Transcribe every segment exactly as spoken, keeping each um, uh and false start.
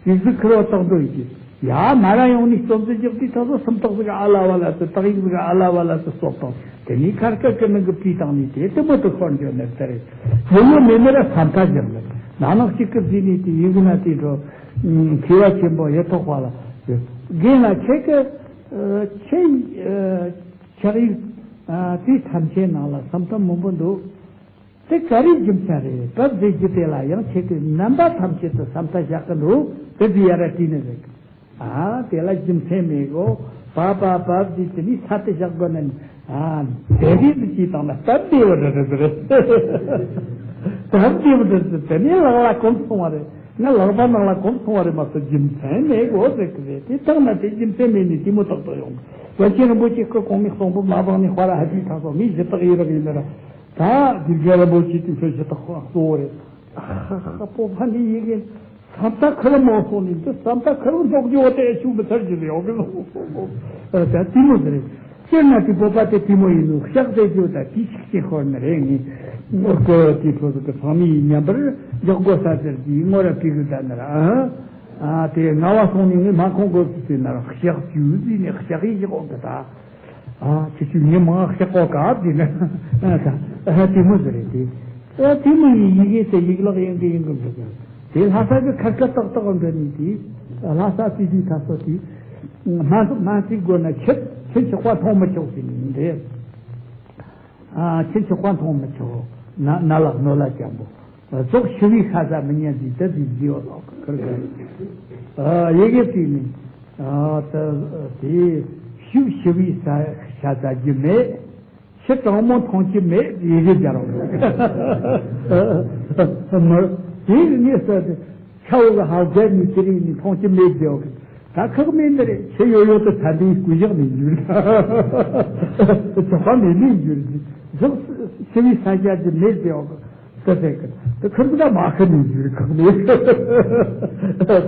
ཡིག་གཟུགས་ཁུར་བ་བཏགས་འགྲོ་ཡི་གེ། ཡ་མ་ར་ཡོང་ནས་རྩོམ་རྩིས་རྒྱག་དུས་ཐོག་སོ་སུམ་རྟགས་ཟིག་ཨ་ལ་བ་ལ་ཟེར། རྟགས་ཡིག་ཟིག་ཨ་ལ་བ་ལ་ཟེར་སོགས་དང་། དེ་ནས་ཁར་སྐད་ཀྱི་ནང་གི་པི་བཏང་ནས་དེ་དེ་མོ་དུ་ཤོར་འགྱོ་ནས་དེ་རེད། ཡོང་ཡོང་མེད་མེད་ར་ས་མཐའ་བཞག་ནས་ན་ནག་གཅིག་གི་རྫི་ནས་དེ་ཡིན་གི་ན་དེ་འགྲོ། མཁས་པ་ཆེན་པོ་ཡེ་ཐོག་པ་ལ་རྒན་ལ་ཁྱེད་ཀྱི་ཆེད་ཆག་ཡིག་དེ་ཐམས་ཅད་ནང་ལ་ས་མཐའ་མང་པོ་འདུག། དེ་ག་རེའི་རྒྱུ་མཚན་རེད། བབ་ཟེར་རྒྱུ་དེ་ལ་ཡང་ཁྱེད་ཀྱི་རྣམ་པ་ཐམས་ཅད་དུ་ས་མཐའ་བཞག་གི་འདུག། དེ་ཚོ་ཡར་ར་བྲིས་ནས་རེད། ཨ་དེ་ལ་རྒྱུ་མཚན་མེད་གོ། བབ་བབ་བབ་ཟེར་དེ་ནི་ས་དེ་བཞག་དགོས་ནི། ཨ་དེ་རིགས་ཀྱི་བྱས་བཏང་ན་སྟབས་བདེ་བོ་རེད་རེད་རེད། སྟབས་བདེ་བོ་རེད་རེད། དེ་ནི་ལག་ལ་གོམས་སོང་བ་རེད། ང་ལག་པ་ནང་ལ་གོམས་སོང་བ་རེད་མ་གཏོགས་རྒྱུ་མཚན་མེད་གོ་ཟེར་གི་རེད། དེ་བཏང་ན་དེ་རྒྱུ་མཚན་མེད་ནི་དེ་མོ་ཏག་ཏག་ཡོང་། པཎ་ཆེན་རིན་པོ་ཆེ་སྐུ་གོང་མའི་གསུང་འབུམ་མ་འབངས་ནས་དཔལ་ལ་ཧ་ཅིག་ཐང་སོགས་མི་ཞུ་དག་ཡིན་རག་ཡིན་ན་ར། ད་དགེ་རྒན་རིན་པོ་ཆེ་དེ་ཚོ་ཞུ་དག་གཙོ་བོ་རེད། ཨ་ཧ་ཧ་ཧ། སྤོབས་པ་འདི་ཡི་གེ་ས་མཐའ་ཁུར་མང་སོང་ནས་འདི་ས་མཐའ་ཁུར་འདོགས་རྒྱུ་དེ་ཤུགས་མི་ཚར་གྱི་རེད། འོ་གི་ལོ། ད་དེ་མོ་ཟེར་རེད། སྤྱིར་ན་དེ་སྤོབས་པ་དེ་དེ་མོ་ཡིན་ནོ། ཤག་དེ་རྒྱུ་ད་དེ་ཤུགས་ཆེ་ཤོར་ནི་རེད། ངས་འོ་གི་དེ་ཚོ་ཟིག་གི་ཚང་མའི་མཉམ་པར་འཇོག་དགོས་ས་ཟེར་གྱི་ངོ་ར་ཕི་གི་ད་ནི་ར། ཨ་དེ་ང་བ་སོང་ནས་ངས་མ་ཁོང་དགོས་སུ་ཟེར་ན་ར་ཤག་རྒྱུ་ཟིག་ནས་ཤག་ཡིག་ཞིག་འོག་གི་ད། ཨ་ཁྱེད་ཚོས་ངའི་མིང་བཤད་གོ་ག་བསྡད་ན། ཨ་དེ་མོ་ཟེར་རེད་དེ། ཨ་དེ་མོ་ཡི་ཡི་གེ་དེ་ཡིག་ལག་ཡིན་གི་ཡིན་གི་འདུག། དེ་ལྷ་ས་གི་ཁར་ཁ་ཏག་ཏག་འདྲ་ནི་དེ། ལྷ་ས་སི་ཏི་ཐ་སོ་དེ། མ་མ་ཅིག་དགོས་ན་ཁྱེད་ཁྱེད་ཆོག་པ་མཐོང་མི་ཆོག་ཟེར་ནི་འདྲ། ཨ་ཁྱེད་ཆོག་པ་མཐོང་མི་ཆོག། ན་ན་ལག་ནོ་ལ་ཅན་པོ། རྫོགས་ཞི་བའི་ཤ་ཟ་མི་ཉན་ཟིག་ད་ཟིག་ཟིག་ཡོད་ལོག་ཁར་ག་ཡི་གེ་བྲིས་ནས། ཨ་ད་དེ་ཤུགས་ཞི་བའི་ཤ་ཤ་ཟ་རྒྱུ་མེད། ཕྱི་དྲང་མོ་མཐོང་རྒྱུ་མེད་ཡི་གེ་སྦྱར་བ། མ་དེ་ངས་ཟེར་ཏེ་ཆ་བོ་གི་ཧ་གད་ནས་དེ་རིང་ནས་མཐོང་རྒྱུ་མེད་ཟེར་བ་གི། ད་ཁག་མེད་འདི་རེད། ཆེ་ཡོད་ཡོད་དུ་ད་འདིའི་སྐུ་གཞོགས་ནས་འགྱུར། ཚོགས་པ་མེད་མེད་འགྱུར། རྫོགས་ཞི་བའི་ས་ཆ་འདི་མེད་ཟེར་བ་གི། ད་ཟེར་གི་ད་ཁིར་ཀི་ད་མ་ཁི་ནས་འགྱུར་ཁག་མེད། ད་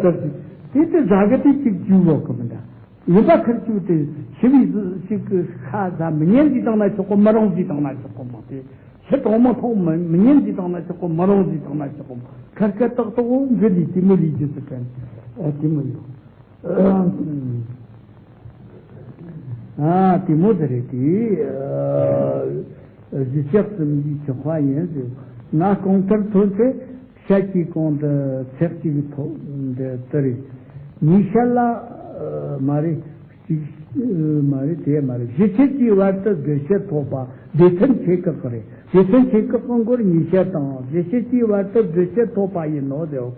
ཟེར་གི་དེ་དེ་ཟ་གི་དེ་གཅིག་བཅུག་གོ་གི་མི་འདྲ། ཡིན་པ་ཁིར་བཅུག་དེ་ཞི་བའི་ཞིག་གི་ཤ་ཟ་མི་ཉན་ཟིག་བཏང་ན་ཆོག་གོ། མི་རུང་ཟིག་བཏང་ན་ཆོག་གོ་མ་དེ། ཕྱི་དྲང་མོ་མཐོང་མི་མི་ཉན་ཟིག་བཏང་ན་ཆོག་གོ། མི་རུང་ཟིག་བཏང་ན་ཆོག་གོ། ཁར་ཁ་ཏག་ཏག་འོ་འདི་ལས་དེ་མོ་ལས་རྒྱུ་ཟིག་གན་ཨ་དེ་མོ་ཡོད། ཨ་དེ་མོ་དེ་རེད་དེ། ཨ་གཞི་ཆགས་གསུམ་གྱི་ཆགས་པ་ཡིན་ཟེར། ང་གོང་ལྟར་ཐོན་ཚེ་ཤ་གཅིག་གོང་དུ་ཚེག་གཅིག་ཐོག་འདི་ལྟར་རེད། ཉིས་ཤར་ལ་མ་རེད། གཅིག་མ་རེད། དེ་མ་རེད། བཞི་ཤར་གྱི་བར་དུ་སྦྲུལ་ཤ་ཐོགས་པ་སྡེ་ཚན་ཆེ་ཁག་གི་རེད། སྡེ་ཚན་ཆེ་ཁག་གི་མགོར་ཉིས་ཤར་དང་བཞི་ཤར་གྱི་བར་དུ་སྦྲུལ་ཤ་ཐོགས་པ་ཡིན་ནོ་ཟེར།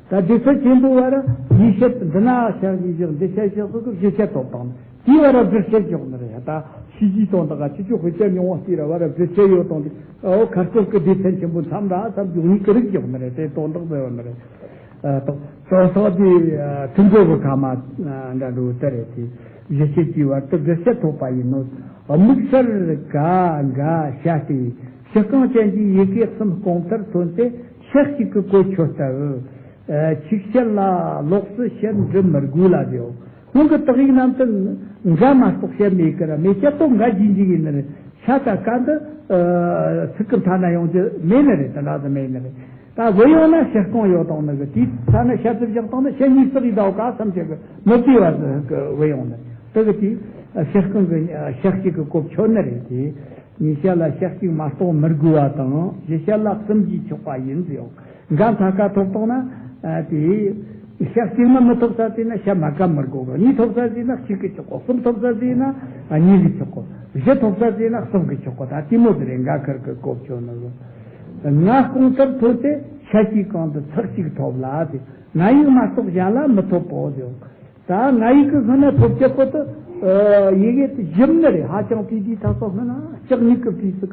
ད་སྡེ་ཚན་ཆེན་པོ་བར་ཉིས་ཤར། འདི་ན་ཤར་གྱི་བཞག་འདི་ཤར་བཞག་སོགས་ཀྱི་བཞི་ཤར་ཐོགས་དང་། དེའི་བར་སྦྲུལ་ཤ་འཇོག་ནི་རེད། ད་ཤི་ཤི་དང་ད་ག་ཆུ་ཆུ་དཔེ་ཆ་ཉུང་བ་ཞིག་ར་བར་སྦྲུལ་ཤ་ཡོད་དང་དེ། ཨོ་ཁ་སྐོར་གི་སྡེ་ཚན་ཆེན་པོ་མཚམས་ར་མཚམས་འཇོག་ནི་ཀི་རིགས་འཇོག་ནི་རེད། དེ་དོན་དག་ཟེར་བ་ནི་རེད། ཨ་ཏོག་ཏོག་སོགས་དེ་ཐུན་མགོ་གི་ཁ་མ་འདྲ་འགྲོ་དེ་རེད་དེ། བཞི་ཤར་གྱི་བར་དུ་སྦྲུལ་ཤ་ཐོགས་པ་ཡིན་ནོ། དམིགས་བསལ་ག་ག་ཤ་སྟེ་ཕྱི་རྐང་ཅན་གྱི་ཡི་གེ་གསུམ་གོང་མཐར་ཐོན་ཏེ་ཤ་གཅིག་གི་གོ་ཆོད་ལྟ་བུ། ཨ་ཆིག་ཤར་ལ་ལོགས་སུ་ཤར་འབྲི་མི་དགོས་ལ་ཟེར། ཁོང་གི་དག་ཡིག་རྣམས་སུ་འགའ་མ་གཏོགས་ཤར་མེད་ཀི་ར། མེད་ཀྱང་ཏོ་འགའ་རྒྱུན་འཇུག་ཡིན་ནི་རེད། ཤ་ད་ག་འདི་ཨ་ཚིག་གི་མཐའ་ན་ཡོང་རྒྱུ་མེད་ནི་རེད། དེ་འདྲ་ཟིག་མེད་ནི་རེད། ད་བུད་ཡོང་ན་ཤར་རྐང་ཡོད་དང་ནི་གི་དེའི་མཐའ་ན་ཤ་ཚིག་བཞག་དང་ནི་ཤ་གཉིས་ཚིག་ཡིན་དའོ་ག་བསམ་བྱེད་གི་མི་བདེ་བ་ཟིག་གི་བུད་ཡོང་ནི་དེ་གི་དེ་ཤར་རྐང་གི་ཤ་གཅིག་གི་གོ་ཆོད་ནི་རེད་དེ། ཉིས་ཤར་ལ་ཤ་གཅིག་མ་གཏོགས་མི་དགོས་པ་དང་བཞི་ཤར་ལ་གསུམ་གྱིས་ཆོག་པ་ཡིན་ཟེར། འགའ་མཐའ་ཁ་ཐོབ་བཏང་ན་ཨ་དེ་ཤ་གཅིག་མ་མི་ཐོབ་ས་ཟིན་ན་ཤ་མ་ག་མི་དགོས་གི། གཉིས་ཐོབ་ས་ཟིན་ན་གཅིག་གིས་ཆོག་གོ། གསུམ་ཐོབ་ས་ཟིན་ན་ཨ་གཉིས་གིས་ཆོག་གོ། བཞི་ཐོབ་ས་ཟིན་ན་གསུམ་གིས་ཆོག་གོ། ད་དེ་མོ་ཟིག་རེད། འགའ་ཁིར་གི་གོ་ཆོད་ནི་ཟིག། ང་གོང་ལྟར་ཐོན་ཏེ་ཤ་གཅིག་གོང་དུ་ཚེག་གཅིག་ཐོབ་ལ་ཟེར། ང་ཡིག་མ་གཏོགས་གཞན་ལ་མི་ཐོབ་བོ་ཟེར། ད་ང་ཡིག་གི་སྔོན་ན་ཐོབ་ཆེད་པོ་དུ་ཡི་གེ་དུ་ཞིབ་ནི་རེད། ཧ་ཅང་དུས་དུས་ཐ་སོ་སྔོན་ན་ལྕགས་སྨྱུག་གི་དུས་སུ་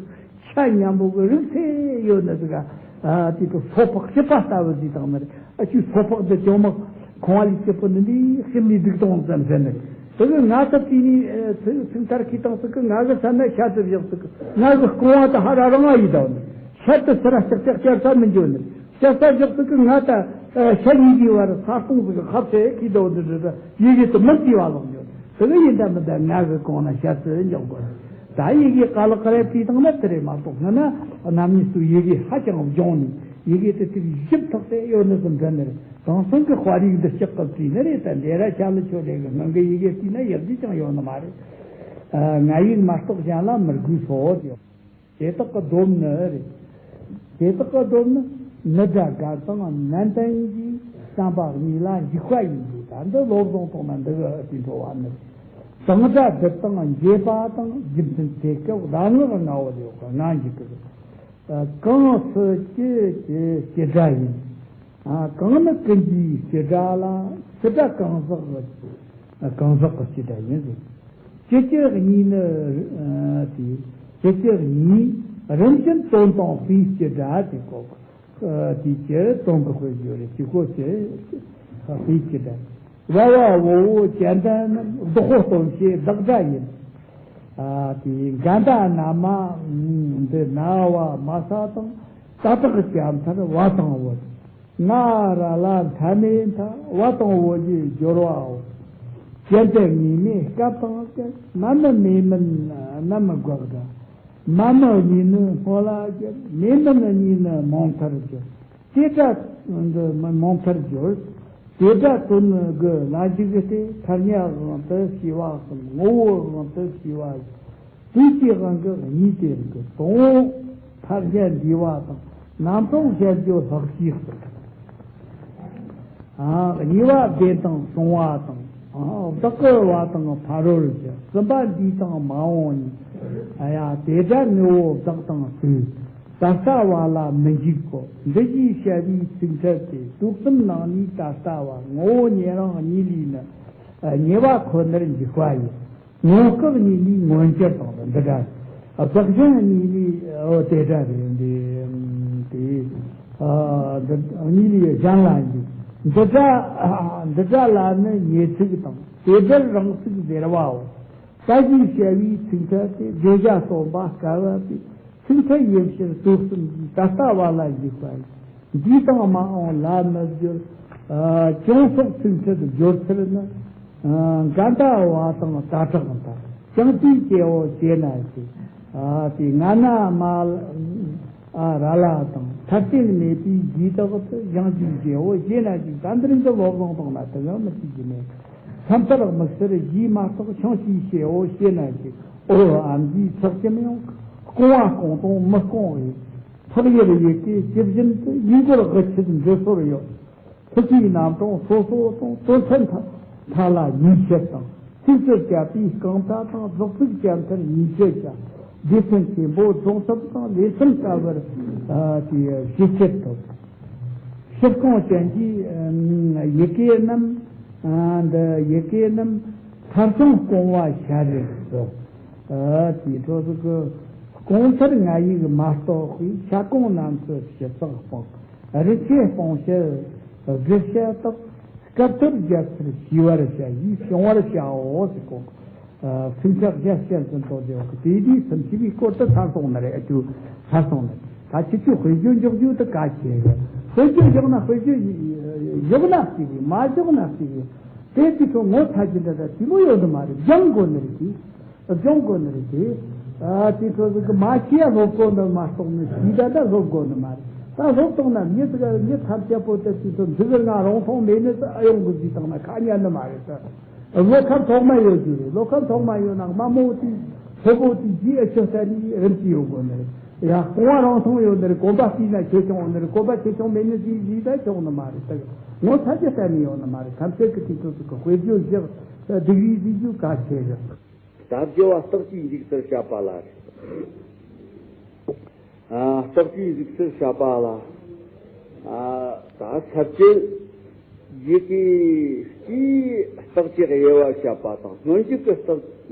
ཆ་མཉམ་པོ་གི་རིགས་ཚེ་ཡོད་ནི་ཟིག་ག་དུས་དུ་སོ་ཕག་སྐྱིད་པ་ལྟ་བུ་ཟིག་དང་ནི་རེད། ཨ་ཆུ་སོ་ཕག་འདི་ཅུང་མ་ཁོང་བ་ལས་སྐྱིད་པོ་ནི་འདི་ཞིབ་ནི་སྡིག་གཏོང་ཙམ་ཟེར་ནི་རེད། དེ་གི་ང་ད་དུས་ནི་ཚིག་ཚིག་མཐར་ཁི་དང་ཟིག་གི་ང་གི་ས་ན་ཤ་དུ་བཞག་ཟིག་གི་ང་གི་རྐང་བ་དུ་ཧ་ར་རང་ང་ཡི་དང་ནི་ཤ་དུ་སི་ར་ལྕག་ལྕག་བསྐྱར་ས་མི་འཇོ་ནི་རེད། ཤ་ས་བཞག་ཚིག་གི་ང་ད་ཤ་ཉིད་ཀྱི་བར་ས་སྟོང་ཟིག་གི་ཁབ་ཚེ་ཁྱི་དོ་འདི་འདྲ་ཡི་གེ་དུ་མི་བརྩི་བ་ལོག་འཇོག་དེ་གི་ཡིན་ད་མི་ད་ང་གི་གོང་ན་ཤ་ཚི་འཇོག་དགོས། ད་ཡི་གེ་ཀ་ལག་ཀ་རེ་བྲིས་བཏང་ན་དེ་རེད་མ་གཏོགས་སྔ་ན་རྣམ་གཉིས་སུ་ཡི་གེ་ཧ་ཅང་སྦྱོང་ནས་ ཡི་གེ་དེ་ཚིག་བཞི་ཐོག་སྟེ་ཡོད་ནི་ཙམ་འདྲ་ནི་རེད། དེང་སང་གི་དཔར་ཡིག་འདི་ལྕགས་ཀྱིས་བྲིས་ནི་རེད། ད་འདི་ར་ཤ་ལི་ཆོ་ལེ་གི་སྔོན་གི་ཡི་གེ་བྲིས་ན་ཡག་རྒྱུ་ཅང་ཡོད་ནི་མ་རེད། ཨ། སྔ་ཡིག་མ་གཏོགས་གཞན་ལ་མི་དགོས་སོ། དེ་དག་གི་སྡོམ་ནི་རེད། དེ་དག་གི་སྡོམ་ནི་ནི་སྒྲ་དགར་དང་ནན་ཏན་གྱི་བསྟན་པ་གཉིས་ལ་འཇུག་པ་ཡིན་གྱི། ད་འདི་བློ་བཟང་ཐོག་ན་འདི་གི་དེ་འགྲོ་བ་ནི། དང་སྒྲ་སྡུད་དང་འབྱེད་པ་དང་རྒྱུ་མཚན་དེ་སྐབས་གདམས་ངག་ལྔ་བོ་ལས་ལྔ་འཇུག་གི། གང་སུ་ཅི་ཅི་སྤྱི་སྒྲ་ཡིན། ཨ། གང་ནི་ཀུན་གྱི་སྤྱི་སྒྲ་ལ། སྤྱི་སྒྲ་གང་ཟག་གང་ཟག་གི་སྤྱི་སྒྲ་ཡིན་ཟེར། སྤྱི་སྤྱི་གཉིས་ནི། ཨ། དེ་སྤྱི་སྤྱི་གཉིས་རིམ་བཞིན་དོན་དང་དཔེའི་སྤྱི་སྒྲ་དེ་གོ། ཨ། དེ་སྤྱི་དོན་གྱི་དཔེ་བརྗོད་རེད། སྤྱི་གོ་སྤྱི་དཔེའི་སྤྱི་སྒྲ། བ་བ་བོ་བོ་ཅན་དན་རྣམས་བདག་པོ་སྟོན་བྱེད་བདག་སྒྲ་ཡིན། ཨ། དེ་འགའ་ད་ན་མ་འདི་ན་བ་མ་ས་དང་། ད་དྲག་ཅན་མཐར་བ་དང་བོ། ན་ར་ལ་མཐའ་མེད་མཐའ། བ་དང་བོ་ཡི་སྦྱོར་བའོ། ཅན་དན་ངེས་མེད་སྐབས་དང་སྐབས། མ་མི་མེ་མིན་རྣམ་དགག་སྒྲ། མ་མི་གཉིས་ནི་སྔོན་ལ་སྦྱར། མེ་མིན་གཉིས་ནི་མ་མཐར་སྦྱར། དེ་སྒྲ་འདི་མ་མཐར་སྦྱོར། དེ་སྒྲ་དོན་གྱི་ལ་འཇུག་སྟེ། ཐ་སྙད་དབང་དུ་བྱས་པ་གསུམ། ངོ་བོ་དབང་དུ་བྱས་པ་བཞི། དུས་ཀྱི་དབང་གིས་གཉིས་ཏེ། རིགས་ཀྱི་དང་པོ་ཐ་སྙད་འདུས་པ་དང་རྣམ་གྲངས་བཤད་རྒྱུ་ལྷག་བཅས་གསུམ། ཨ། གཉིས་པ་བདེན་དང་བྱུང་བ་དང་། ཨ། བདག་གི་བ་དང་ཕ་རོལ་གྱི། གསུམ་པ་འདས་དང་མ་འོངས་གཉིས། ཨ་ཡ། དེ་སྒྲ་ནི་བོ་བདག་དང་དུས། ད་ལྟ་བ་ལ་མི་འཇུག་གོ། འདི་ཞེས་བྱ་བའི་ཚིག་ཕྲད་དེ། དུས་གསུམ་ནང་ནས་ད་ལྟ་བ། ངོ་བོ་ཉན་རང་གཉིས་ལས་ནི། ཨ། ཉེ་བ་ཁོ་ནར་འཇུག་པ་ཡིན། ངོ་སྐབས་གཉིས་ལས་མངོན་གྱུར་དང་འདི་འདྲ། བདག་གཞན་གཉིས་ལས། འོ། དེ་འདྲ་རེད། འདི་དེ། ཨ། འདི་གཉིས་ལས་གཞན་ལ་འཇུག། འདི་འདྲ། འདི་འདྲ་ལ་ནི་ཉེ་ཚིག་དང་དེ་འདྲར་རང་ཚིག་ཟེར་བའོ། ད་ཞེས་བྱ་བའི་ཚིག་ཕྲད་དེ་བརྗོད་བྱ་སྟོན་པ་སྐབས་བབ་པའི་ཚིག་ཕྲད་ཡིན་ཕྱིར། དུས་གསུམ་གྱི་ད་ལྟ་བ་ལ་འཇུག་པ་ཡིན། འདས་དང་མ་འོངས་ལ་མི་སྦྱོར། ཨ། ཅུང་ཟད་ཚིག་ཕྲད་སྦྱོར་ཚུལ་ནི། ཨ། འགའ་ད་བ་དང་ད་དྲག་མཐའ། ཀྱང་དུས་སྐྱེ་བོ་ཞེ་ན་ཞིག། ཨ། དེ་ང་ན་མ། ཨ། ར་ལ་དང་མཐར་ཐུག་མེད་པའི་རྗེས་དག་ཏུ། ཞིང་གཅིག་སྐྱེ་བོ་ཞེ་ན་ཞིག། ད་འདིར་འདི་བློ་བཟང་ཐོག་ན་དེ་ག་མི་ཚིག་གི་མེད། མཚམས་མཐར་དམིགས་བསལ་རྗེས་མ་གཏོགས། ཆུང་ཞིང་སྐྱེ་བོ་ཞེ་ན་ཞིག། འོ། ཨ། འདིའི་ཚེགས་ཀྱིས་ཡང་སྐོང་བ་སྐོང་དང་མི་སྐོང་བའི། ཕག་ཡུལ་ཡི་གེ་ཇི་བཞིན་དུ། ཡིག་མགོར་དབུ་ཁྱུད་འབྲི་སྲོལ་ཡོད། ཐུགས་ཀྱི་རྣམ་གྲངས་སོ་སོ་དང་། དོན་ཚན་མཐའ་མཐའ་ལ་ཉིས་བཤད་དང་། ཚིག་ཚུལ་བཅད་པའི་རྐང་པ་དང་། རྫོགས་ཚིག་བཅད་མཐར་ཉིས་བཤད་བྱ། སྡེ་ཚན་ཆེན་པོ་རྫོགས་ཚུལ་དང་། ལེ་ཚན་བསྐལ་པར། ཨ། དེ་ཞེས་བཤད་དོ། ཕྱིར་སྐོང་ཅན་གྱི་ཡི་གེ་རྣམས། ཨ། འདི་ཡི་གེ་རྣམས་མཐར་སྐྱོང་སྐོང་བ་བྱ་རེད་དོ། ཨ། དེའི་འཕྲོ་ཟིག་གི་སྐོང་ཚར་ང་ཡིག་མ་གཏོགས་པའི་ཕྱ་སྐོང་རྣམས་སུ་ཕྱི་ཚིག་སྤང་། རི་སྐྱེས་སྤོང་བྱེད་དགུ་བཤད་དག། སྐབས་ཐོབ་རྒྱབ་ཚུལ་ཤེས་པར་བྱ་ཡིས་སྐྱོང་བར་བྱའོ་ཟེར་གོ། ཨ། ཚིག་ཕྲད་བརྒྱད་བཤད་ཟིན་ཐོག་དེ་གི་དེ་དུས་སུམ་ཅུ་པའི་སྐོར་དུ་ཚར་སོང་ནི་རེད། ཨ། དུས་ཚར་སོང་ནི། ད་ཁྱེད་ཚོས་དཔེ་བརྗོད་འཇོག་རྒྱུ་དེ་གལ་ཆེ་གི། དཔེ་བརྗོད་འཇོག་ན་དཔེ་བརྗོད་འཇོག་ན་ཟེར་གི། མ་འཇོག་ན་ཟེར་གི། དེ་དུས་ཚོད་ངོ་ཚ་རྒྱུ་འདྲ་འདྲ་དེ་མོ་ཡོད་ནི་མ་རེད། སྦྱང་དགོས་ནི་རེད་དེ། སྦྱོང་དགོས་ནི་རེད་དེ། ཨ། དེ་ཚོ་ཟིག་གི་མ་ཤེས་ཡ་སློབ་དགོས་ནི་མ་གཏོགས་ནི་ཤེས་ད་ད་སློབ་དགོས་ནི་མ་རེད། ད་སློབ་བཏང་ན་མི་ཟིག་ག་མི་ཐམས་ཅད་པོ་དེ་དུས་ཚོད་འདི་ཟིག་ང་རང་མཐོང་མེད་ནི་ད་ཨ་ཡོང་གི་ཟིག་བཏང་ན་ཁ་ཉན་ནི་མ་རེད་ད། བློ་ཁ་ཐོག་མ་ཡོད་རྒྱུ་རེད། བློ་ཁ་ཐོག་མ་ཡོད་ན་དམའ་མོ་དེ་མཐོ་པོ་དེ་རྗེས་ཨ་ཆོ་ས་ནི་རིམ་གྱིས་ཡོང་དགོས་ནི་རེད། ཡ། རྐང་བ་རང་མཐོང་ཡོད་ནི་རེད། གོམ་པ་བསྟུས་ན་ཆེ་ཆུང་ཡོང་ནི་རེད། གོམ་པ་ཆེ་ཆུང་མེད་ནི་ཟིག་ཟིག་ད་ཆོག་ནི་མ་རེད། ད་ངོ་ཚ་རྒྱུ་གཏན་ནས་ཡོང་ནི་མ་རེད། ཐམས་ཅད་ཀྱི་དུས་ཚོད་ཟིག་གི་དཔེ་བརྗོད་བཞག་སྡིག་རིས་ཟིག་རྒྱུ་གལ་ཆེ་གི། ད་སྦྱོར་བ་རྟགས་ཀྱིས་འཇུག་ཚུལ་བཤད་པ་ལ། ཨ། རྟགས་ཀྱིས་འཇུག་ཚུལ་བཤད་པ་ལ། ཨ། ད་ས་བཅད་ཡི་གེ་སྤྱིའི་རྟགས་ཀྱི་དབྱེ་བ་བཤད་པ་དང་། སྔོན་འཇུག་གི་རྟགས།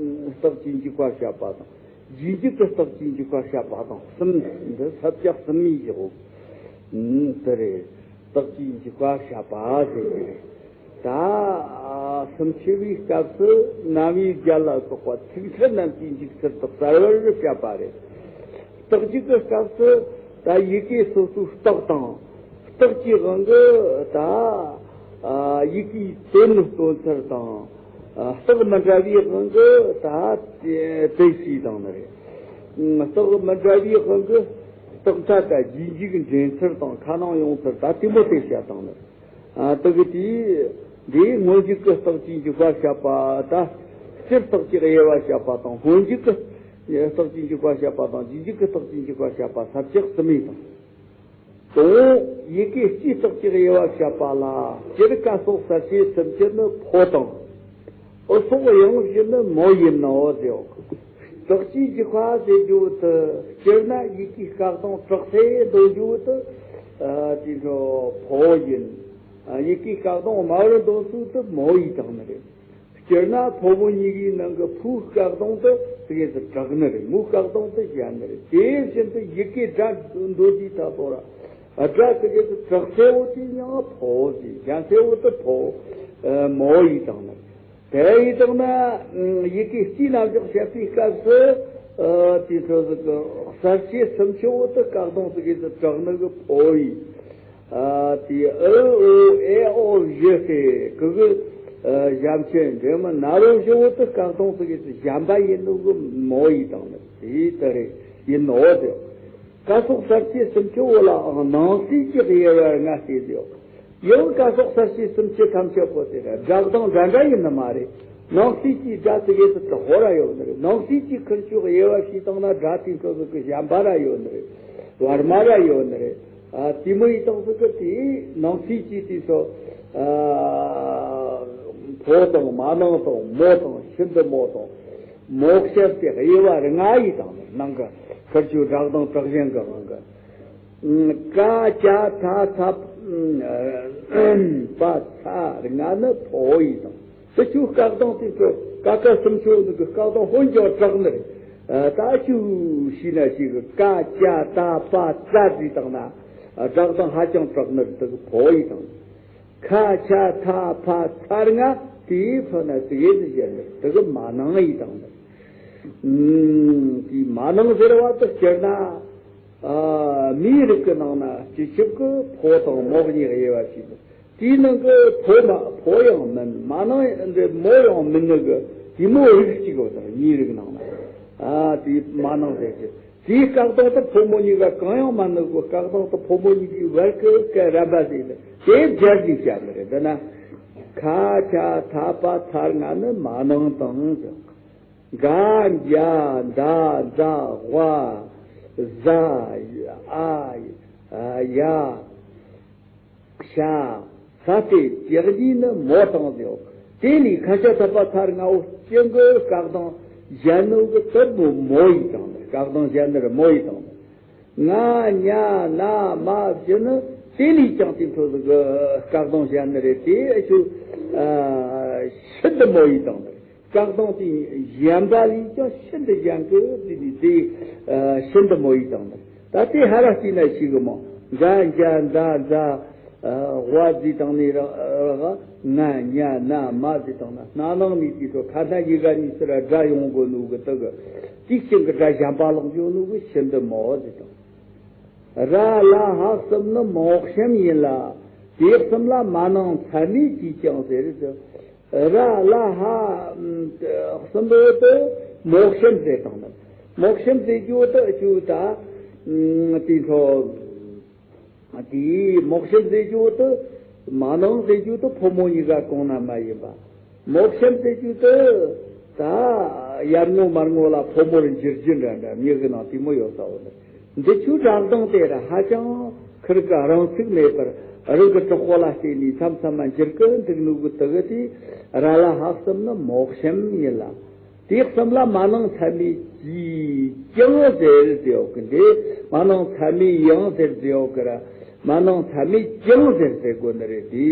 རྟགས་ཀྱིས་འཇུག་པ་བཤད་པ་དང་། རྗེས་འཇུག་གི་རྟགས་ཀྱིས་འཇུག་པ་བཤད་པ་དང་གསུམ། འདི་ས་བཅད་གསུམ་ཡིན་གྱི་འོ། ཨུམ། དེ་རེད། རྟགས་ཀྱིས་འཇུག་པ་བཤད་པ་ཟེར་གྱི་རེད། ད་སུམ་ཅུ་པའི་སྐབས་སུ་རྣམ་དབྱེ་བརྒྱད་ལ་སོགས་པ་ཚིག་ཕྲད་རྣམས་ཀྱིས་འཇུག་ཚུལ་དག་གསལ་བར་བཤད་པ་རེད། རྟགས་འཇུག་གི་སྐབས་སུ་ད་ཡི་གེ་སོ་སོའི་རྟགས་དང་། རྟགས་ཀྱི་དབང་གིས་ད་ཡི་གེའི་དོན་སྟོན་ཚུལ་དང་། རྟགས་མི་འདྲ་བའི་དབང་གིས་ད་དེ་ཤེས་དང་ནི་རེད། རྟགས་མི་འདྲ་བའི་དབང་གིས། རྟགས་མཐའ་དང་རྗེས་འཇུག་འདྲེན་ཚུལ་དང་ཁ་ནང་ཡོང་ཚུལ་ད་དེ་མོ་དེ་བཤད་བཏང་ནི། ཨ་དེ་གི་དེ་འདི་སྔོན་འཇུག་གི་རྟགས་ཀྱི་འཇུག་པ་བཤད་པ་དང་། སྤྱིར་རྟགས་ཀྱི་དབྱེ་བ་བཤད་པ་དང་། སྔོན་འཇུག་གི་རྟགས་ཀྱི་འཇུག་པ་བཤད་པ་དང་། རྗེས་འཇུག་གི་རྟགས་ཀྱི་འཇུག་པ་བཤད་པ་ས་བཅད་གསུམ་ཡིན་དང་། དང་པོ་ཡི་གེ་སྤྱིའི་རྟགས་ཀྱི་དབྱེ་བ་བཤད་པ་ལ། སྤྱིར་ཀ་སོགས་གསལ་བྱེད་སུམ་ཅུ་ནི་ཕོ་དང་། འུ་སོགས་དབྱངས་བཞི་ནི་མོ་ཡིན་ནོ་ཟེར། རྟགས་ཀྱི་འཇུག་པ་ཟེར་རྒྱུ་དེ་སྤྱིར་ན་ཡི་གེའི་སྐད་གདངས་དྲག་སེ་འདོན་རྒྱུ་དེ་ཨ་དེ་ཚོ་ཕོ་ཡིན། ཨ་ཡི་གེའི་སྐད་གདངས་དམའ་བར་འདོན་ཚུལ་དེ་མོ་ཡི་དང་ནི་རེད། སྤྱིར་ན་ཕོ་མོ་གཉིས་ཀའི་ནང་གི་ཕོའི་སྐད་གདངས་དེ་དེ་གས་སུ་དྲག་ནི་རེད། མོའི་སྐད་གདངས་དེ་ཞན་ནི་རེད། དེ་བཞིན་དུ་ཡི་གེ་སྒྲ་འདོན་དུས་ད་དོ་ར་སྒྲ་དེ་གས་སུ་དྲག་སེ་བོ་དེ་ཡང་ཕོ་ཟེར། ཞན་སེ་བོ་དེ་ཕོ་ཨ་མོ་ཡི་དང་ནི། དེ་ཡི་དང་ན་ཡི་གེ་སྤྱིའི་རྣམ་གཞག་བཤད་པའི་སྐབས་སུ་ཨ་དེ་ཚོ་ཟིག་གི་གསལ་བྱེད་སུམ་ཅུ་བོ་དེ་སྐད་གདངས་དེ་གས་སུ་དྲག་ནི་གི་ཕོ་ཡི། ཨ་དེ་ཨི་ཨུ་ཨེ་ཨོ་བཞི་སྟེ་གི་གི་ཨ་ཞབས་མཆན་འདྲེན་མི་ན་རོ་བཞི་བོ་དེ་སྐད་གདངས་དེ་གས་སུ་ཞན་པ་ཡིན་ནོ་གི་མོ་ཡི་དང་ནི། དེ་ལྟར་ཡིན་ནོ་ཟེར། ཀ་སོགས་གསལ་བྱེད་སུམ་ཅུ་བོ་ལའང་ནང་གསེས་ཀྱི་དབྱེ་བ་ལྔ་སྟེ་ཟེར། ཡང་ཀ་སོགས་གསལ་བྱེད་སུམ་ཅུ་ཐམས་ཅད་པོ་དེ་སྒྲ་གདངས་འདྲ་འདྲ་ཡིན་ནི་མ་རེད། ནང་གསེས་ཀྱི་སྒྲ་དེ་གས་སུ་དྲག་པོ་ར་ཡོད་ནི་རེད། ནང་གསེས་ཀྱི་ཁུར་ཆོས་དབྱེ་བ་ཕྱེ་བཏང་ན་སྒྲ་དེ་ཚོ་ཟིག་གི་ཞན་པ་ར་ཡོད་ནི་རེད། བར་མ་ར་ཡོད་ནི་རེད། ཨ་དེ་མོ་ཡི་དང་ཟིག་གི་དེ་ནང་གསེས་ཀྱི་དེ་ཚོ་ཨ་ཕོ་དང་མ་ནིང་དང་མོ་དང་ཤིན་ཏུ་མོ་དང་མོ་ཤེས་ཏེ་དབྱེ་བ་ལྔ་ཡི་དང་ནི། ནང་གི་ཁུར་ཆོས་སྒྲ་གདངས་དྲག་ཞན་གི་དབང་གི། ཀ་ཅ་ཐ་ཐ་པ་ཚ་ལྔ་ནི་ཕོ་ཡི་དང་། དེ་ཆོ་སྐད་གདངས་དེ་ཚོ་ཀ་ཁ་སུམ་ཅུ་ནི་གི་སྐད་གདངས་ཧོན་ཅོག་དྲག་ནི་རེད། ད་ཆུ་ཤི་ན་ཤི་གི་ཀ་ཅ་ཐ་པ་ཚ་ཟེར་བཏང་ན་སྒྲ་གདངས་ཧ་ཅང་དྲག་ནི་རེད། དེ་གི་ཕོ་ཡི་དང་། ཁ་ཆ་ཐ་ཕ་ཚ་ལྔ་དེའི་ཕུ་ན་དེ་གི་ཟེར་ནི་རེད། དེ་གི་མ་ནིང་ཡི་དང་ནི། དེའི་མ་ནིང་ཟེར་བ་དེ་སྤྱིར་ན། ཨ་མིའི་རིགས་ཀྱི་ནང་ན་སྤྱི་ཁྱབ་ཀྱི་ཕོ་དང་མོ་གཉིས་དབྱེ་བ་ཕྱེ་ནས། དེའི་ནང་གི་ཕོ་མ་ཕོ་ཡང་མིན། མ་ནིང་འདི་མོ་ཡང་མིན་ནི་གི་དེ་མོ་རིགས་གཅིག་ཡོད་དང་། མིའི་རིགས་ནང་ན། ཨ་དེའི་མ་ནིང་ཟེར་གྱི། དེའི་སྐད་གདངས་དེ་ཕོ་མོ་གཉིས་ཀ་གང་ཡང་མ་ནི་གི་སྐད་གདངས་དེ་ཕོ་མོ་གཉིས་ཀའི་བར་གྱི་སྐད་རན་པ་ཟེར་ནས་དེ་སྦྱར་ནས་བཤད་ནི་རེད། འདི་ན་ཁ་ཆ་ཐ་པ་ཚ་ལྔ་ནི་མ་ནིང་དང་ཟེར། ག་འཇའ་ད་ཛ་ཝ་ཟ་ཨ་ཡ་ཤ་ས་ཏེ་ཇག་གཉིས་ནི་མོ་དང་ཟེར། དེ་ལས་ཁ་ཆ་ཐ་པ་ཚ་ལྔ་བོ་སྤྱི་གི་སྐད་གདངས་ཞན་ནོ་གི་དེ་མོ་མོ་ཡི་དང་། སྐད་གདངས་ཞན་ནི་རེད། མོ་ཡི་དང་། ང་ཉ་ན་མ་བཞི་ནི་དེ་ལས་ཀྱང་དེ་ཚོ་གི་སྐད་གདངས་ཞན་ནི་རེད། དེ་ཨ་ཆུ་ཨ་ཤིན་ཏུ་མོ་ཡི་དང་། སྐད་གདངས་དེ་ཞན་པ་ལས་ཀྱང་ཤིན་ཏུ་ཞན་གི་དེ་དེ་དེ་ཨ་ཤིན་ཏུ་མོ་ཡི་དང་། ད་དེ་ཧ་ར་སྟེ་ན་ཤི་གི་མོ། འཇའ་འཇའ་འཛའ་ཛ་ཝ་ཟེར་བཏང་ནི་ར་ང་ཉ་ན་མ་ཟེར་བཏང་ན་སྣ་ནང་ནས་དེ་ཚོ་ཁ་སྣ་གཉིས་ཀ་གཉིས་སུ་ར་སྒྲ་ཡོང་དགོས་ནོ་གི་དེ་གི་དེ་ཅན་གི་སྒྲ་ཞན་པ་ལོག་འཇོག་ནོ་གི་ཤིན་ཏུ་མོ་ཟེར་བཏང་། ར་ལ་ཧ་གསུམ་ནི་མོག་གཤམ་ཡིན་ལ། དེ་གསུམ་ལ་མ་ནིང་མཚན་མེད་ཅེས་ཀྱང་ཟེར། ར་ལ་ཧ་གསུམ་པོ་དེ་མོག་གཤམ་ཟེར་བཏང་ནི། མོག་གཤམ་ཟེར་རྒྱུ་དེ་ཨ་ཆུ་ད་དེ་ཚོ་དེའི་མོག་གཤམ་ཟེར་རྒྱུ་དེ་མ་ནིང་ཟེར་རྒྱུ་དེ་ཕོ་མོ་གཉིས་ཀ་གང་ན་མ་ཡིན་པ། མོག་གཤམ་ཟེར་རྒྱུ་དེ་ད་ཡར་ངོ་མར་ངོ་ལ་ཕོ་མོར་འགྱུར་རྒྱུ་འདྲ་འདྲ་མྱི་གི་ནང་དེ་མོ་ཡོད་ས་བོ་ནི། འདི་ཆོའི་སྒྲ་གདངས་དེ་ར་ཧ་ཅང་ཁིར་གི་རང་ཚུགས་མེད་པར་རང་གི་གྲོགས་པོ་ལ་བརྟེན་ནས་མཚམས་མཚམས་མ་འགྱུར་གི་འདུག་ནོ་གི་དེ་གི་དེ་ར་ལ་ཧ་གསུམ་ནི་མོག་གཤམ་ཡིན་ལ། དེ་གསུམ་ལ་མ་ནིང་མཚན་མེད་ཀྱིས་ཀྱང་ཟེར་ཟེར་ཡོད་གི། འདི་མ་ནིང་མཚན་མེད་ཡང་ཟེར་ཟེར་ཡོད་གི་ར། མ་ནིང་མཚན་མེད་ཀྱང་ཟེར་ཟེར་དགོས་ནི་རེད། དེ་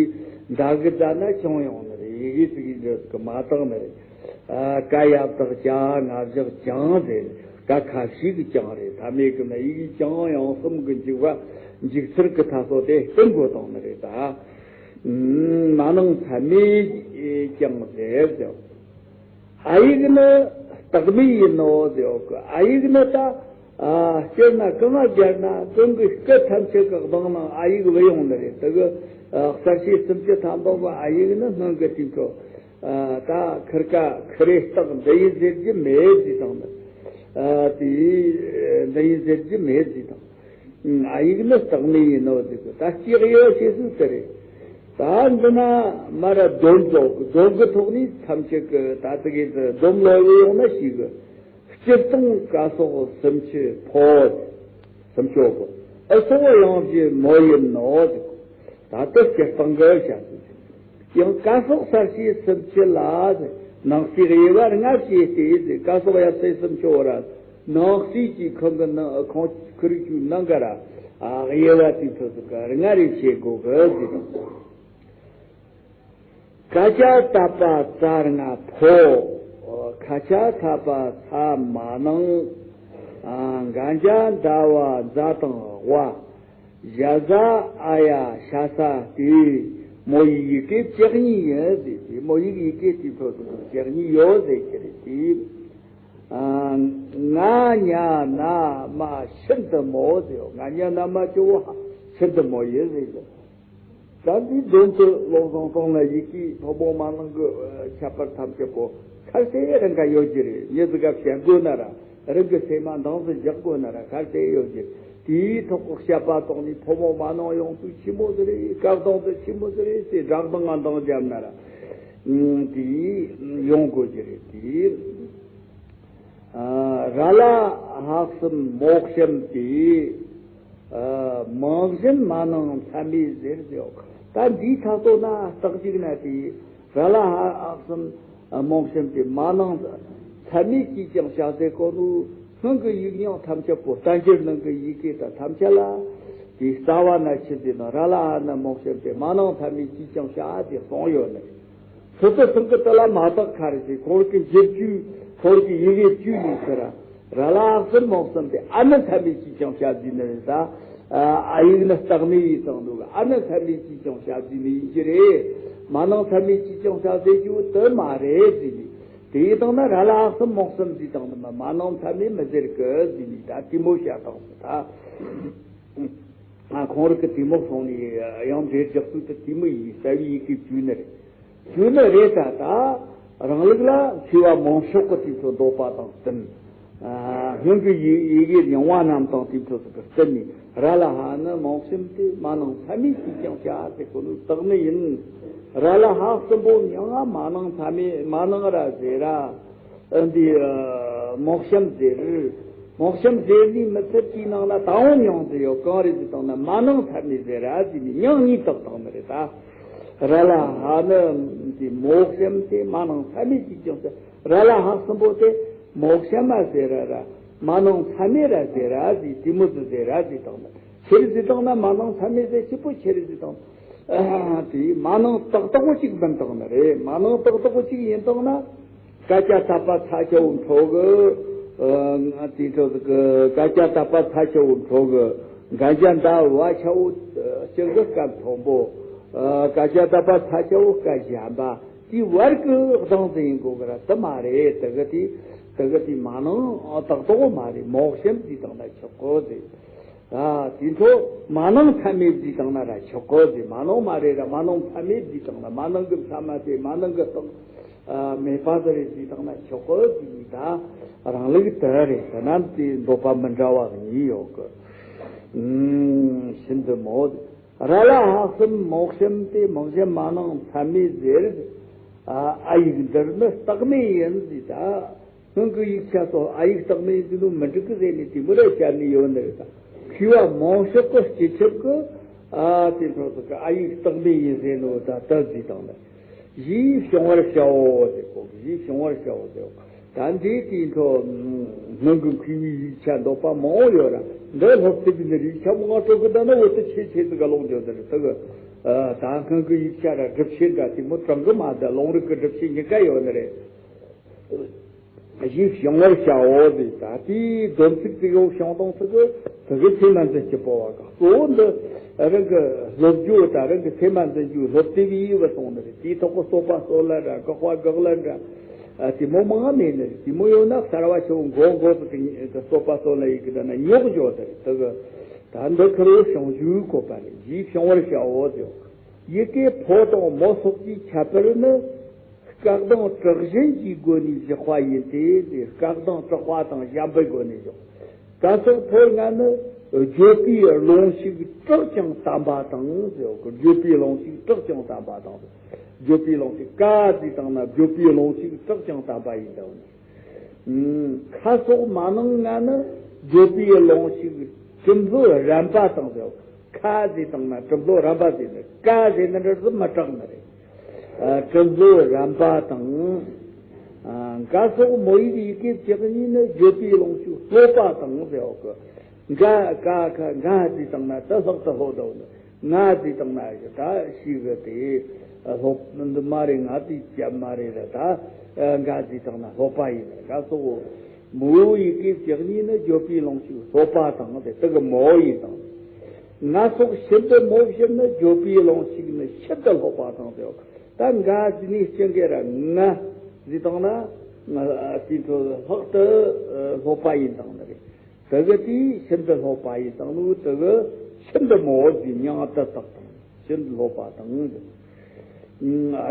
མདའ་གི་རྫ་ན་ཆང་ཡོང་ནི་རེད། ཡི་གེ་ཙི་གེ་འདྲ་ཟིག་གི་མ་དག་ནི་རེད། ཨ་ཀ་ཡ་བཏགས་ཀྱ་ང་བཞག་ཀྱང་ཟེར། ཀ་ཁ་ཤས་ཀྱི་ཀྱང་རེད། ཐ་མའི་གི་ན་ཡི་གེ་ཀྱང་ཡང་གསུམ་གི་འཇུག་པ་འཇུག་ཚུལ་གི་ཐ་སོ་དེ་སྟོན་དགོས་དང་ནི་རེད་ད། མ་ནིང་མཚན་མེད་ཀྱང་ཟེར་ཟེར། ཨ་ཡིག་ནི་རྟགས་མེད་ཡིན་ནོ་ཟེར་ཡོད་གི། ཨ་ཡིག་ནི་ད་ཨ་སྤྱིར་ན་གང་ང་སྦྱར་ན་གང་གི་སྐད་ཐམས་ཅད་ཀྱི་གདངས་ནང་ཨ་ཡིག་བུད་ཡོང་ནི་རེད། དེ་གི་ཨ་གསལ་བྱེད་སུམ་ཅུ་ཐམ་པ་བོ་ཨ་ཡིག་ནི་སྔོན་གི་དུས་ཚོད་ཨ་ད་ཁིར་ཀ་ཁི་རེ་རྟགས་འདི་ཡིན་ཟེར་རྒྱུ་མེད་ཟེར་དང་ནི། ཨ་དེ་འདི་ཡིན་ཟེར་རྒྱུ་མེད་ཟེར་དང་། ཨ་ཡིག་ནི་རྟགས་མེད་ཡིན་ནོ་ཟེར་གི། ད་སྤྱི་དབྱེ་བ་ཕྱེ་ཚུལ་དེ་རེད། ད་འདི་ན་མ་ར་སྡོམ་རྫོགས་གི། སྡོམ་གི་ཐོག་ནས་ཐམས་ཅད་ཀྱི་ད་དེ་གའི་སྡོམ་ལོ་ཡོད་ཡོང་ན་ཞིག་གི། སྤྱིར་བཏང་ཀ་སོགས་སུམ་ཅུ་ཕོ། སུམ་ཅུ་པོ། ཨི་སོགས་ཡང་བཞི་མོ་ཡིན་ནོ་ཟེར་གི། ད་ལྟ་སྤྱིར་བཏང་གི་བྱ་ཚུལ། ཡང་ཀ་སོགས་གསལ་བྱེད་སུམ་ཅུ་ལ་ནང་གསེས་དབྱེ་བ་ལྔ་བྱས་ཏེ་ཟེར། ཀ་སོགས་ཡབ་སྲས་སུམ་ཅུ་བོ་ར་ནང་གསེས་ཀྱི་ཁོང་གི་ནང་ཁོང་ཁུ་རིགས་ཀྱི་ནང་གི་ར་ཨ་དབྱེ་བ་དེ་ཚོ་ཟིག་གི་ལྔ་རེ་བྱེད་དགོས་གི་ཟེར། ཀ་ཅ་ད་པ་ཙ་ལྔ་ཕོ། ཁ་ཅ་ད་པ་ཚ་མ་ནང་། ཨ་ག་ཇ་ད་བ་ཛ་དང་དབ། ཞ་ཟ་ཨ་ཡ་ཤ་ས་ཏེ། མོ་ཡི་ཡི་གེ་བཅུ་གཉིས་ཡིན་ཟེར་ཏེ། མོ་ཡི་ཡི་གེ་དེ་ཚོ་བཅུ་གཉིས་ཡོད་ཟེར་གྱི་རེད་དེ། ཨ་ང་ཉ་ན་མ་ཤིན་ཏུ་མོ་ཟེར། ང་ཉ་ན་མ་ཅོ་བ་ཤིན་ཏུ་མོ་ཡིན་ཟེར་གྱི། ད་འདིའི་སྡོམ་དུ་ལོག་སོང་སྟོང་ལ་ཡི་གེ་ཕོ་མོ་མ་ནང་གི་ཁྱད་པར་ཐམས་ཅད་པོ་ཁར་སེ་རང་ག་ཡོད་ཀྱི་རེད། མྱི་ཟིག་ག་བཤད་དགོས་ན་ར། རང་གི་སེམས་མ་འདང་ཟིག་རྒྱག་དགོས་ན་ར་ཁར་སེ་ཡོད་ཀྱི། དེའི་ཐོག་གི་བཤད་པ་ཐོག་ནས་ཕོ་མོ་མ་ནང་ཡོང་དུས་ཆི་མོ་ཟིག་རེད། སྐབས་དང་དུ་ཆི་མོ་ཟིག་རེད་ཟེར་སྦྲགས་དང་ང་འདང་བརྒྱབ་ན་ར། ཨང་དེ་ཡོང་དགོས་ཀྱི་རེད་དེ། ཨ་ར་ལ་ཧ་གསུམ་མོ་གཤམ་སྟེ། ཨ་མང་གཤམ་མ་ནང་མཚམས་མེད་ཟེར་ཟེར། ད་འདིའི་ཐ་ཚོ་ན་རྟགས་གཅིག་ན་དེ་ར་ལ་ཧ་ཨ་གསུམ་མོ་གཤམ་སྟེ་མ་ནང་མཚམས་མེད་ཅིས་ཀྱང་བྱ་ཟེར་གོ་ནོ། སྔོན་གྱི་ཡིག་རྙིང་ཐམས་ཅད་པོ་བསྟན་འགྱུར་ནང་གི་ཡི་གེ་དང་ཐམས་ཅད་ལ་དེའི་རྩ་བ་ན་ཆི་ཟེར་ན་ར་ལ་ཧ་ནི་མོ་གཤམ་སྟེ་མ་ནང་མཚམས་མེད་ཅིས་ཀྱང་བྱ་ཟེར་གསུངས་ཡོད་ནི། སོ་སོ་ཚང་གི་དེ་ལ་མ་བརྟགས་ཁར་ཞིག་ཁོང་གི་འགྱུར་བཅོས་ཁོང་གི་ཡི་གེ་བཅོས་ནས་ཟེར། ར་ལ་ཧ་གསུམ་མོ་གསུམ་སྟེ་ཨ་ནི་མཚམས་མེད་ཅིས་ཀྱང་བྱ་ཟེར་ནི་རེད་ད། ཨ་ཡིག་ནི་རྟགས་མེད་ཡིན་དང་འདུག་ཨ་ནི་མཚམས་མེད་ཅིས་ཀྱང་བྱ་ཟེར་ནི་ཡིན་གྱི་རེད། མ་ནང་མཚམས་མེད་ཅིས་ཀྱང་བྱ་ཟེར་རྒྱུ་དེ་མ་རེད་ཟེར་ནི། དེ་ཡིན་དང་ན་ར་ལ་ཧ་གསུམ་མོ་གསུམ་ཟེར་དང་ན་མ་ནང་མཚམས་མེད་མི་ཟེར་གི་ཟེར་ནི་ད་དེ་མོ་བཤད་དང་ཟེར་ད། ཨ་ཁོང་རིགས་ཀྱི་དེ་མོ་སོང་ནས་ཡང་འགྲེལ་རྒྱག་ཚུལ་དུ་དེ་མོ་ཡིན། རྩ་བའི་ཡི་གེ་བཅོས་ནི་རེད། བཅོས་ནི་རེད་ད། ད་རང་ལུགས་ལ་མཁས་པ་མང་ཤོས་ཀྱི་དེ་ཚོ་འདོད་པ་དང་བསྟུན། ཨ་སྔོན་གྱི་ཡི་ཡི་གེ་རྙིང་བ་རྣམས་དང་དེ་ཚོ་ཚོ་གི་བསྟུན་ནས་ར་ལ་ཧ་ནི་མོ་གཤམ་སྟེ་མ་ནང་མཚམས་མེད་ཅིས་ཀྱང་བྱ་ཟེར་གོ་ནོ་རྟགས་མེད་ཡིན། ར་ལ་ཧ་གསུམ་པོ་མྱང་ང་མ་ནང་མཚམས་མེད་མ་ནང་ར་ཟེར་ར། ཨ་འདི་ཨ་མོ་གཤམ་ཟེར། མོ་གཤམ་ཟེར་ནི་མི་ཚད་དེའི་ནང་ལ་ད་འོང་མྱང་ཟེར་ཡོད། གང་རེད་ཟེར་དང་ན་མ་ནང་མཚམས་མེད་ཟེར་ར་ཟེར་ནི་མྱང་གཉིས་བཏགས་བཏང་ནི་རེད་ད། ར་ལ་ཧ་ནི་འདི་མོ་གཤམ་སྟེ་མ་ནང་མཚམས་མེད་ཅིས་ཀྱང་ཟེར། ར་ལ་ཧ་གསུམ་པོ་དེ་མོ་གཤམ་མ་ཟེར་ར་ར། མ་ནང་མཚམས་མེད་ར་ཟེར་ར་ཟེར། དེ་མོ་ཟིག་ཟེར་ར་ཟེར་བཏང་ན། ཆི་རེད་ཟེར་བཏང་ན་མ་ནང་མཚམས་མེད་ཟེར་གཅིག་པོ་ཆི་རེད་ཟེར་བཏང་ན། ཨ་དེ་མ་ནང་ཏག་ཏག་པོ་གཅིག་མིན་བཏང་ནི་རེད། མ་ནང་ཏག་ཏག་པོ་གཅིག་ཡིན་བཏང་ན། ཀ་ཅ་ད་པ་ཚ་ཆ་བོ་འཕྲོ་གི། ཨ་དེ་འཕྲོ་གི་ཀ་ཅ་ད་པ་ཚ་ཆ་བོ་འཕྲོ་གི། ག་ཇ་ད་བ་ཆ་བོ་སྤྱི་གི་སྐབས་མཐོན་པོ། ཨ་ཀ་ཅ་ད་པ་ཚ་ཆ་བོ་སྐབས་གཞན་པ། དེའི་བར་གྱི་གདངས་དེ་ཡིན་དགོས་གི་ར་དེ་མ་རེད། དེ་གི་དེ་དེ་གི་དེ་མ་ནང་ཏག་ཏག་པོ་མ་རེད། མོ་གཤམ་ཟེར་བཏང་ན་ཆོག་གོ་ཟེར། ཨ་དེ་འཕྲོ་མ་ནང་མཚམས་མེད་ཟེར་བཏང་ན་ར་ཆོག་གོ་ཟེར། མ་ནང་མ་རེད་ར། མ་ནང་མཚམས་མེད་ཟེར་བཏང་ན་མ་ནང་གི་མཚམས་མ་དེ་མ་ནང་གི་སྟེང་ཨ་མེད་པ་ཟིག་རེད་ཟེར་བཏང་ན་ཆོག་གོ་ཟེར་ནི་ད་རང་ལུགས་དེ་རེད། དེ་རྣམས་དེ་འདོད་པ་མི་འདྲ་བ་གཉིས་ཡོད་གི། ཨུམ་ཤིན་ཏུ་མོ། ར་ལ་ཧ་གསུམ་མོ་གཤམ་སྟེ་མང་གཤམ་མ་ནང་མཚམས་མེད་ཟེར། ཨ་ཨ་ཡིག་འདིར་ནི་རྟགས་མེད་ཡིན་ཟེར་ད། སྔོན་གྱི་ཡིག་ཆ་སོགས་ཨ་ཡིག་རྟགས་མེད་ཡིན་ནོ་མི་འགྲིག་གི་ཟེར་ནས་དེ་མོ་ར་བཤད་ནི་ཡོད་ནི་རེད་ད། མཁས་པ་མང་ཤོས་ཀྱི་སྤྱི་ཁྱབ་ཀྱི་ཨ་དེ་འཕྲོ་ཚོ་གི་ཨ་ཡིག་རྟགས་མེད་ཡིན་ཟེར་ནོ་ད་དེ་ཟེར་བཏང་ནི། གཞི་བྱང་བར་བྱའོ་ཟེར་གོ། གཞི་བྱང་བར་བྱའོ་ཟེར། ད་འདི་དེ་འཕྲོ་སྔོན་གྱི་མཁས་པའི་ཡིག་ཆ་འདོད་པ་མང་བོ་ཡོད་ར། འདི་སློབ་དེབ་ནི་ཡིག་ཆ་མང་སྤྲོ་གི་ད་ནི་འོ་དེ་ཆེ་ཆེ་ཟིག་ག་ལོག་འཇོག་དེ་རེད། དེ་གི་ཨ་ད་སྔོན་གྱི་ཡིག་ཆ་ར་སྒྲུབ་བྱེད་འདྲ་དེ་མོ་དྲང་གི་མ་ད་ལུང་རིགས་ཀྱི་སྒྲུབ་བྱེད་གཉིས་ཀ་ཡོད་ནི་རེད། གཞི་བྱང་བར་བྱའོ་ཟེར། ད་དེའི་སྡོམ་ཚིག་དེ་གི་བྱང་དང་ཚིག་གི་དེ་གི་ཚད་མ་འཛིན་གྱི་སྤོབས་པ་ག་གཙོ་བོ་འདི་རང་གི་སློབ་རྒྱུ་ད་རང་གི་ཚད་མ་འཛིན་རྒྱུ་སློབ་དེབ་ཡིས་བ་སོང་ནི་རེད། དེའི་ཐོག་གི་རྩོད་པ་རྩོད་ལེན་ར་དགག་པ་དགག་ལེན་ར་ཨ་དེ་མོ་མང་མེད་ནི་རེད། དེ་མོ་ཡོད་ན་གསར་བ་ཆེ་བོ་མགོ་མགོ་དུ་དེ་རྩོད་པ་རྩོད་ལེན་ཡི་གེ་ད་ན་རྙོག་འཇོག་དེ་རེད། དེ་གི་ད་འདི་ཁེར་བོ་བྱང་རྒྱུའི་བཀོད་པ་རེད། གཞི་བྱང་བར་བྱའོ་ཟེར། ཡི་གེ་ཕོ་དང་མོ་སོགས་ཀྱི་ཁྱད་པར་ནི། སྐད་གདངས་དྲག་ཞན་གྱི་སྒོ་ནས་བཞག་པ་ཡིན་ཏེ། སྐད་གདངས་དྲག་པ་དང་ཞན་པའི་སྒོ་ནས་བཞག་ཀ་སོགས་ཕོ་ལྔ་ནི། བརྗོད་པའི་རླུང་ཞིག་དྲག་ཀྱང་དམ་པ་དང་ཟེར་བ་གི། བརྗོད་པའི་རླུང་ཞིག་དྲག་ཀྱང་དམ་པ་དང་། བརྗོད་པའི་རླུང་ཞིག་ཀ་ཟེར་བཏང་ན་བརྗོད་པའི་རླུང་ཞིག་དྲག་ཀྱང་དམ་པ་ཡིན་དང་། ཁ་སོགས་མ་ནིང་ལྔ་ནི་བརྗོད་པའི་རླུང་ཞིག་གྲུབ་འབྲས་རན་པ་དང་ཟེར་བ། ཁ་ཟེར་བཏང་ན་གྲུབ་འབྲས་རན་པ་ཟེར་ནི། ཀ་ཟེར་ནི་འདྲ་ཟིག་མི་དྲག་ནི་རེད། ཨ། གྲུབ་འབྲས་རན་པ་དང་། ཨ། འགའ་སོགས་མོ་ཡིག་ཡི་གེ་བཅུ་གཉིས་ནི་བརྗོད་པའི་རླུང་ཞིག་ལྷོད་པ་དང་ཟེར་བ་གི། འགའ་ཀ་ཁ་འགའ་ཟེར་བཏང་ན་ད་ལྷག་ཏུ་ལྷོད་འདུག་ནི། ང་ཟེར་བཏང་ན་ད་ཞིག་གི་དེ་ལྷོད་འདི་མ་རེད། ང་དེ་བཅད་མ་རེད་ལ། ད་འགའ་ཟེར་བཏང་ན་ལྷོད་པ་ཡིན། འགའ་སོགས་མོ་ཡི་གེ་བཅུ་གཉིས་ནི་བརྗོད་པའི་རླུང་ཞིག་ལྷོད་པ་དང་དེ་དག་གི་མོ་ཡིན་དང་། ང་སོགས་ཤིན་ཏུ་མོ་བཞི་ནི་བརྗོད་པའི་རླུང་ཞིག་ནི་ཤིན་ཏུ་ལྷོད་པ་དང་ཟེར་བ། ད་འགའ་ཟེར་ནི་སྤྱི་སྒེར་ར་ང་ཟེར་བཏང་ན་དེ་ཚོ་ལྷག་ཏུ་ལྷོད་པ་ཡིན་དང་ནི་རེད། དེ་གི་དེ་ཤིན་ཏུ་ལྷོད་པ་ཡིན་དང་ནི། དེ་གི་ཤིན་ཏུ་མོ་ཟེར་མྱིང་དེ་བཏགས་དང་། ཤིན་ཏུ་ལྷོད་པ་དང་།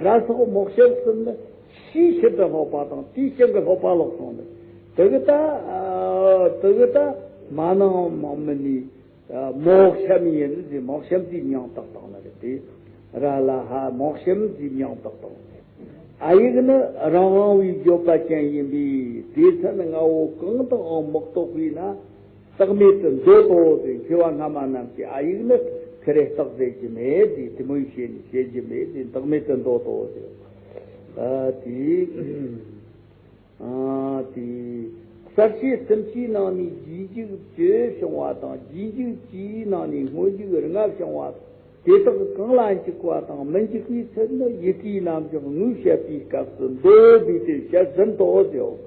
ར་སོགས་མོ་བཞི་གསུམ་ནི་ཕྱིས་ཤིན་ཏུ་ལྷོད་པ་དང་དེའི་རྐྱེན་གྱིས་ལྷོད་པ་ལོག་སོང་ནི། དེ་གི་ད་དེ་གི་ད་མ་ནིང་མ་མི་ནི་མོ་གཤམ་ཡིན་ཟེར། མོ་གཤམ་དེའི་མྱིང་བཏགས་དང་ནི་རེད། དེ་ར་ལ་ཧ་མོ་གཤམ་དེའི་མྱིང་བཏགས་དང་། ཨ་ཡིག་ནི་རང་དབང་བའི་བརྗོད་པ་ཅན་ཡིན་པས། སྡེ་ཚན་ལྔ་བོ་གང་དུའང་མི་གཏོགས་པས་ན། རྟགས་མེད་དུ་འདོད་དོ་ཟེར། མཁས་པ་སྔ་མ་རྣམས་ཀྱིས་ཨ་ཡིག་ནི་ཁེ་རེ་རྟགས་ཟེར་གྱི་མེད་ཟེར། དེ་མོ་ཡི་བཤད་ནི་བཤད་ཀྱི་མེད་ཟེར། རྟགས་མེད་དུ་འདོད་དོ་ཟེར། ཨ་དེ་ཨ་དེ་གསལ་བྱེད་སུམ་ཅུའི་ནང་ནས་རྗེས་འཇུག་བཅུ་བྱུང་བ་དང་། རྗེས་འཇུག་བཅུའི་ནང་ནས་སྔོན་འཇུག་ལྔ་བྱུང་བ། དེ་དག་གང་ལ་འཇུག་པ་དང་མི་འཇུག་པའི་ཚུལ་ནི་ཡི་གེའི་རྣམ་གཞག་དངོས་བཤད་པའི་སྐབས་སུ་མདོ་སྡེ་སྡེ་བཤད་ཟིན་ཏོ་ཟེར།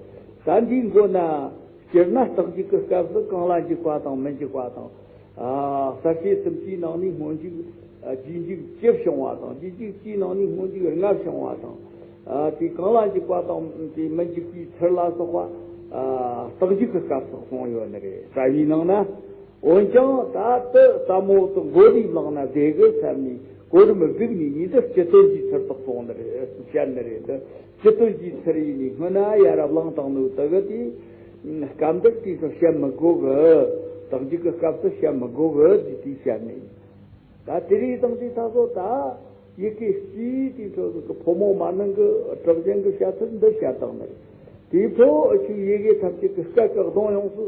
ད་འདིའི་མགོ་ན། སྤྱིར་ན་རྟགས་འཇུག་གི་སྐབས་སུ་གང་ལ་འཇུག་པ་དང་མི་འཇུག་པ་དང་། ཨ། གསལ་བྱེད་སུམ་ཅུའི་ནང་ནས་སྔོན་འཇུག་ཨ། རྗེས་འཇུག་བཅུ་བྱུང་བ་དང་། རྗེས་འཇུག་བཅུའི་ནང་ནས་སྔོན་འཇུག་ལྔ་བྱུང་བ་དང་། ཨ། དེ་གང་ལ་འཇུག་པ་དང་དེ་མི་འཇུག་པའི་ཚུལ་ལ་སོགས་པ། ཨ། རྟགས་འཇུག་གི་སྐབས་སུ་གསུངས་ཡོད་ནི་རེད། རྩ་བའི་ནང་ན། འོན་ཀྱང་ད་ལྟ་ཟབ་མོ་དུ་མགོ་ནས་བླངས་ན་བདེ་གི་བསམ་ནས་གོ་རིམ་བསྒྲིགས་ནས་ནི་འདི་སྤྱི་དོན་གྱི་ཚུལ་དུ་གསུངས་ནི་རེད། བཤད་ནི་རེད། འདི་སྤྱི་དོན་གྱི་ཚུལ་ཡིན་ནི་སྔོན་ན་ཡར་བླངས་བཏང་ནོ་དེ་གི་དེ་སྐབས་འདིར་དེ་ཚོ་བཤད་མི་དགོས་གི། རྟགས་འཇུག་གི་སྐབས་སུ་བཤད་མི་དགོས་གི་དེ་དེ་བཤད་ནི་ཡིན། ད་དེ་རིང་དང་དེ་ད་གཟོད་ད་ཡི་གེ་སྤྱིའི་དེ་ཚོ་གི་ཕོ་མོ་མ་ནིང་གི་གྲགས་ཅན་གྱི་བཤད་ཚུལ་འདི་བཤད་བཏང་ནི་རེད། དེའི་ཕོ་ཆུ་ཡི་གེ་ཐམས་ཅད་ཀྱི་སྐད་ཀྱི་གདངས་ཡོངས་སུ་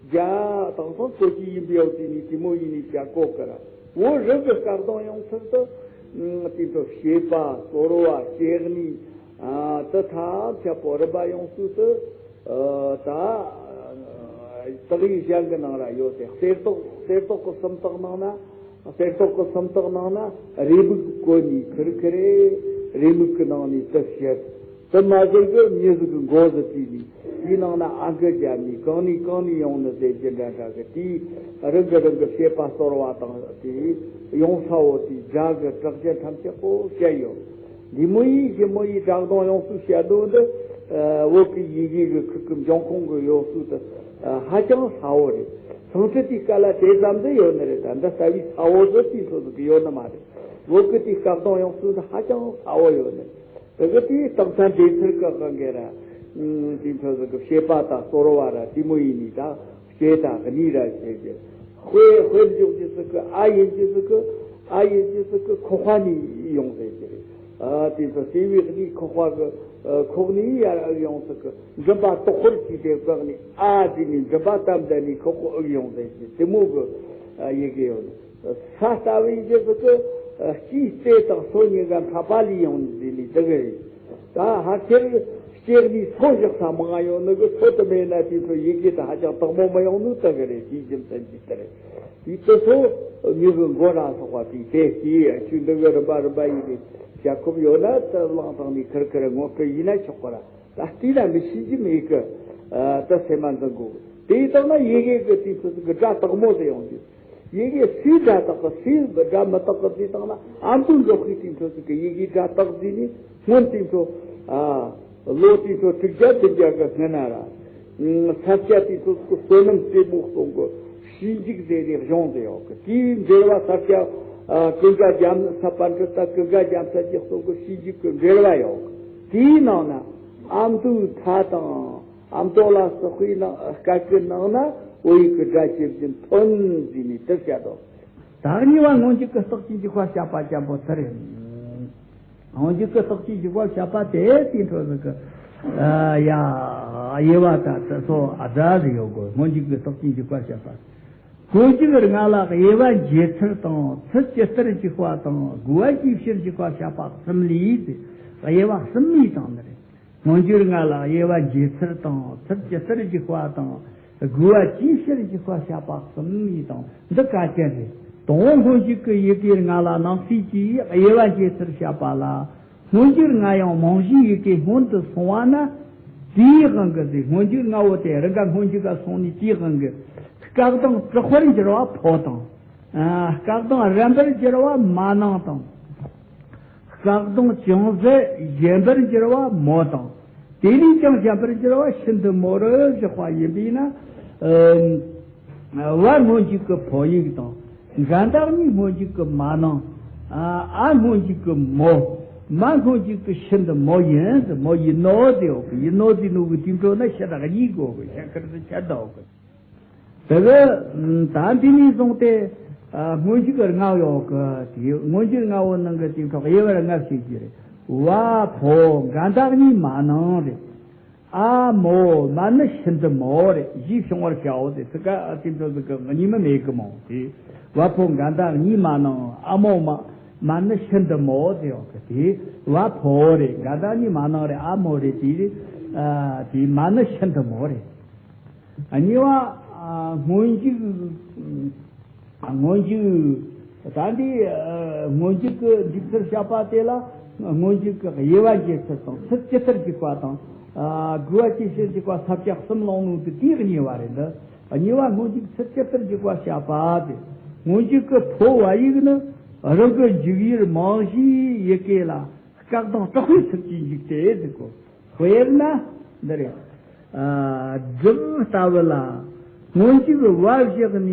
རྒྱ་དང་སང་གོ་ཅི་ཡིན་པའི་ཡོད་དེ་ནི་དེ་མོ་ཡིན་ནི་བྱ་གོ་ཀ་ར། འོ་རིགས་ཀྱི་སྐད་གདངས་ཡོངས་ཚུལ་དུ་དེ་ཚོ་བྱེད་པ་གསོལ་བ་སྐྱེ་གནས་དེ་ཐམས་ཅད་པོ་རིམ་པ་ཡོངས་སུ་དུ་ད་དག་ཡིག་གཞན་གྱི་ནང་ར་ཡོད་དེ། གསེར་ཏོག་གསེར་ཏོག་གི་སུམ་རྟགས་ནང་ན། གསེར་ཏོག་གི་སུམ་རྟགས་ནང་ན་རེའུ་མིག་བཀོད་ནས་ཁིར་ཁིར་རེ་རེའུ་མིག་གི་ནང་ནས་དེ་བཤད། དེ་མ་ཟད་ཀྱི་མྱི་ཟིག་གི་མགོ་ཟིག་བྲིས་ནས་དེའི་ནང་ན་ཨང་ཀི་བརྒྱབ་ནས་གང་ནས་གང་ནས་ཡོང་ནི་ཟེར་གྱི་འདྲ་འདྲ་གི། དེའི་རང་གི་རང་གི་བྱེད་པ་གསོལ་བ་དང་དེའི་ཡོང་ས་བོ་དེའི་སྒྲ་གི་གྲགས་ཅན་ཐམས་ཅད་པོ་བཤད་ཡོད། འདི་མོ་ཡིས་ཞི་མོ་ཡིས་སྒྲ་གདངས་ཡོངས་སུ་བཤད་དོན་འདི། ཨ། བོད་ཀྱི་ཡི་གེ་གི་ཁུག་གི་འབྱུང་ཁུངས་ཀྱི་ཡོངས་སུ་དུ། ཨ། ཧ་ཅང་སླ་བོ་རེད། སང་ཕོད་དེའི་སྐབས་ལ་དེ་ཙམ་དུ་ཡོད་ནི་རེད། ད་འདི་ལྟ་བུའི་སླ་བོ་ཟིག་དེའི་ཚོ་ཟིག་གི་ཡོད་ནི་མ་རེད། བོད་ཀྱི་དེའི་སྐད་གདངས་ཡོངས་སུ་དུ་ཧ་ཅང་སླ་བོ་ཡོད་ནི་རེད། དེ་གི་དེའི་རྟགས་མཚན་འགྲེལ་ཚུལ་གི་སྒང་གི་ར། ཨ། དེའི་ཚོ་ཟིག་གི་བྱེད་པ་དང་གསོལ་བ་ར་དེ་མོ་ཡིན་ནི་ད། སྐྱེ་དང་གནས་ར་བྱེད་ཀྱི། དཔེ་དཔེ་འཇོག་རྒྱུ་ཟིག་གི་ཨ་ཡིན་རྒྱུ་ཟིག་གི། ཨ་ཡིན་རྒྱུ་ཟིག་གི་ཁོག་པ་ནས་ཡོང་ཟེར་གྱི་རེད། ཨ། དེ་ཚོ་ལྟེ་བའི་གནས་ཁོག་པ་གི། ཨ། ཁོག་ནས་ཡར་ཨུག་ཡོང་ཟིག་གི། མགྲིན་པ་ལྟག་ཁོར་གྱིས་དེ་བཀག་ནས་ཨ་དེ་ནས་མགྲིན་པ་ཏམ་ད་ནས་ཁོག་པ་ཨུག་ཡོང་ཟེར་གྱི་དེ་མོ་གི། ཨ། ཡི་གེ་ཡོད། ས་ལྟ་བུའི་རྒྱུ་ཟིག་གི། ཨ། སྐྱེས་ལྟེ་དང་སོ་གཉིས་ཀ་འཕྲད་པ་ལས་ཡོང་ནས་ཟེར་ནས་དེ་གི་རེད། ད་ཕལ་ཆེར་སྐྱེ་གནས་སོ་བཞག་ས་མང་ཡོད་ནི་གི། སོ་དེ་མེད་ན་དེ་ཚོ་ཡི་གེ་དེ་ཧ་ཅང་དག་མོ་མི་ཡོང་ནི་དེ་གི་རེད། དེའི་རྒྱུ་མཚན་གྱིས་དེ་རེད། དེ་དེ་ཚོ་མྱི་གི་མགོ་ན་སོགས་པ་དེའི་དེ་སྐྱེ་ཡ་ཆུ་འདི་གི་རིམ་པ་རིམ་པ་ཡི་གེ་བྱ་ཁོབ་ཡོད་ན་དེ་བླངས་བཏང་ནས་ཁིར་ཁིར་ངོ་སྤྲོད་ཡིན་ན་ཆོག་གི་ར། ད་བལྟས་ན་མི་ཤེས་ཀྱི་མེད་གི། ཨ། ད་སེམས་མ་འཛིན་དགོས། དེ་ཡིན་དང་ན་ཡི་གེ་གི་དེ་ཚོ་གི་སྒྲ་དག་མོ་དེ་ཡོང་རྒྱུ། ཡི་གེ་སུའི་སྒྲ་དག་གི། སུའི་སྒྲ་མི་དག་གི་ཟེར་བཏང་ན། ཨ་མདོའི་འབྲོག་པའི་དེ་ཚོ་ཟིག་གི་ཡི་གེའི་སྒྲ་དག་ཟེར་ནས་སྔོན་དེ་ཚོ། ཨ། ལོ་དེ་ཚོ་དྲུག་བརྒྱ་བདུན་བརྒྱ་གི་སྔོན་ན་ར། ས་སྐྱ་དེ་ཚོ་ཟིག་གི་བསོད་ནམས་རྩེ་མོ་གསུང་གི་ཞེས་འཇུག་ཟེར་ནས་གཞུང་ཟིག་ཡོད་གི། དེའི་འགྲེལ་བ་ས་སྐྱ། ཨ། ཀུན་དགའ་རྒྱལ་མཚན་པཎ་ཌི་ཏ་ཀུན་དགའ་རྒྱལ་མཚན་གྱིས་གསུང་གི་ཞེས་འཇུག་གི་འགྲེལ་བ་ཡོད་གི། དེའི་ནང་ན་ཨ་མདོའི་མཐའ་དང་། ཨ་མདོ་ལ་སོགས་པའི་ནང་སྐད་ཀྱི་ནང་ན། ཨོ་ཡིག་གི་སྒྲ་ཇི་བཞིན་ཐོན་ཟེར་ནས་དེ་བཤད་དོ། བདག་ཉིད་པ་སྔོན་འཇུག་གི་རྟགས་ཀྱི་འཇུག་པ་བཤད་པ་ཅན་པོ་དེ་རེད། སྔོན་འཇུག་གི་རྟགས་ཀྱི་འཇུག་པ་བཤད་པ་དེ་དེའི་འཕྲོ་ཟིག་གི། ཨ་ཡ། དབྱེ་བ་ད་དེ་ཚོ་ཨ་འདྲ་ཟིག་ཡོད་དགོས། སྔོན་འཇུག་གི་རྟགས་ཀྱི་འཇུག་པ་བཤད་པ། སྔོན་འཇུག་སྔ་ལ་དབྱེ་བ་འབྱེད་ཚུལ་དང་ཚུལ་ཇི་ལྟར་འཇུག་པ་དང་དགོས་པ་ཇི་ཕྱིར་འཇུག་པ་བཤད་པ་གསུམ་ལས་དབྱེ་བ་གསུམ་ནས་དང་ནི་རེད། སྔོན་འཇུག་སྔ་ལ་དབྱེ་བ་འབྱེད་ཚུལ་དང་ཚུལ་ཇི་ལྟར་འཇུག་པ་དང་དགོས་པ་ཇི་ཕྱིར་འཇུག་པ་བཤད་པ་གསུམ་ཡིན་དང་འདི་ག་ཅན་རེད། དང་པོ་སྔོན་འཇུག་གི་ཡི་གེ་སྔ་ལ་ནང་གསེས་ཀྱིས་དབྱེ་བ་འབྱེད་ཚུལ་བཤད་པ་ལ། སྔོན་འཇུག་སྔ་ཡང་མང་གཞིའི་ཡི་གེ་སྔོན་དུ་སོང་བ་ན། དེའི་དབང་གིས་ཟེར། སྔོན་འཇུག་སྔ་བོ་དེ་རང་ག་སྔོན་འཇུག་ག་སོང་ནས་དེའི་དབང་གིས། སྐད་གདངས་དྲག་པར་འགྱུར་བ་ཕོ་དང་། ཨ། སྐད་གདངས་རན་པར་འགྱུར་བ་མ་ནིང་དང་། སྐད་གདངས་ཅུང་ཟད་ཞན་པར་འགྱུར་བ་མོ་དང་། དེ་ལས་ཀྱང་ཞན་པར་འགྱུར་བ་ཤིན་ཏུ་མོ་རུ་བཞག་པ་ཡིན་པས་ན། ཨ། བ་སྔོན་འཇུག་གི་ཕོ་ཡིག་དང་། འགའ་བདག་ཉིད་སྔོན་འཇུག་གི་མ་ནིང་། ཨ། ཨ་སྔོན་འཇུག་གི་མོ། མ་སྔོན་འཇུག་གི་ཤིན་ཏུ་མོ་ཡིན། མོ་ཡིན་ནོ་ཟེར་ཡོད་གི། ཡིན་ནོ་ཟེར་ནོ་གི་དེའི་འཕྲོ་ན་ཤད་གཉིས་དགོས་གི། ཤད་ཁར་དུ་ཤད་ཡོད་གི། དེ་གི་ད་འདི་ནས་བཟུང་སྟེ། ཨ། སྔོན་འཇུག་གི་སྔ་ཡོད་གི། དེ་སྔོན་འཇུག་སྔ་བོ་ནང་གི་དེའི་འཕྲོ་དབྱེ་བར་སྔ་ཕྱི་གི་རེད། བ་ཕོ་འགའ་བདག་ཉིད་མ་ནིང་རེད། ཨ་མོ། མ་ནི་ཤིན་ཏུ་མོ་རེད། ཞེས་བྱུང་བར་བྱའོ་ཟེར། ཚིག་ཀ་དེ་འཕྲོ་ཟིག་གི་གཉིས་མ་མེད་གི་མོ། དེ་བ་ཕོ་འགའ་བདག་ཉིད་མ་ནིང་། ཨ་མོ། མ་མ་ནི་ཤིན་ཏུ་མོ་ཟེར་ཡོད་གི། དེ་བ་ཕོ་རེད། འགའ་བདག་ཉིད་མ་ནིང་རེད། ཨ་མོ་རེད། དེ་རེད། ཨ། དེ་མ་ནི་ཤིན་ཏུ་མོ་རེད། གཉིས་པ། ཨ། སྔོན་འཇུག་སྔོན་འཇུག་ད་འདི། ཨ། སྔོན་འཇུག་གི་འཇུག་ཚུལ་བཤད་པ་དེ་ལ་སྔོན་འཇུག་གི་དབྱེ་བ་འབྱེད་ཚུལ་དང་ཚུལ་ཇི་ལྟར་འཇུག་པ་དང་། ཨ། དགོས་པ་ཇི་ཕྱིར་འཇུག་པ་ས་བཅད་གསུམ་བླངས་ནོ་དེ་དེའི་གཉིས་པ་རེད། འདི་གཉིས་པ་སྔོན་འཇུག་ཚུལ་ཇི་ལྟར་འཇུག་པ་བཤད་པ་དེ། སྔོན་འཇུག་གི་ཕོ་བ་ཡིག་ནི་རང་གི་འཇུག་ཡུལ་མང་གཞིའི་ཡི་གེ་ལ་སྐད་གདངས་དྲག་པོའི་ཚུལ་གྱིས་འཇུག་སྟེ་ཟེར་གོ། དཔེར་ན་འདི་རེད། ཨ། སྒྲུབ་ལྟ་བུ་ལ། སྔོན་འཇུག་བ་བཞག་ནས་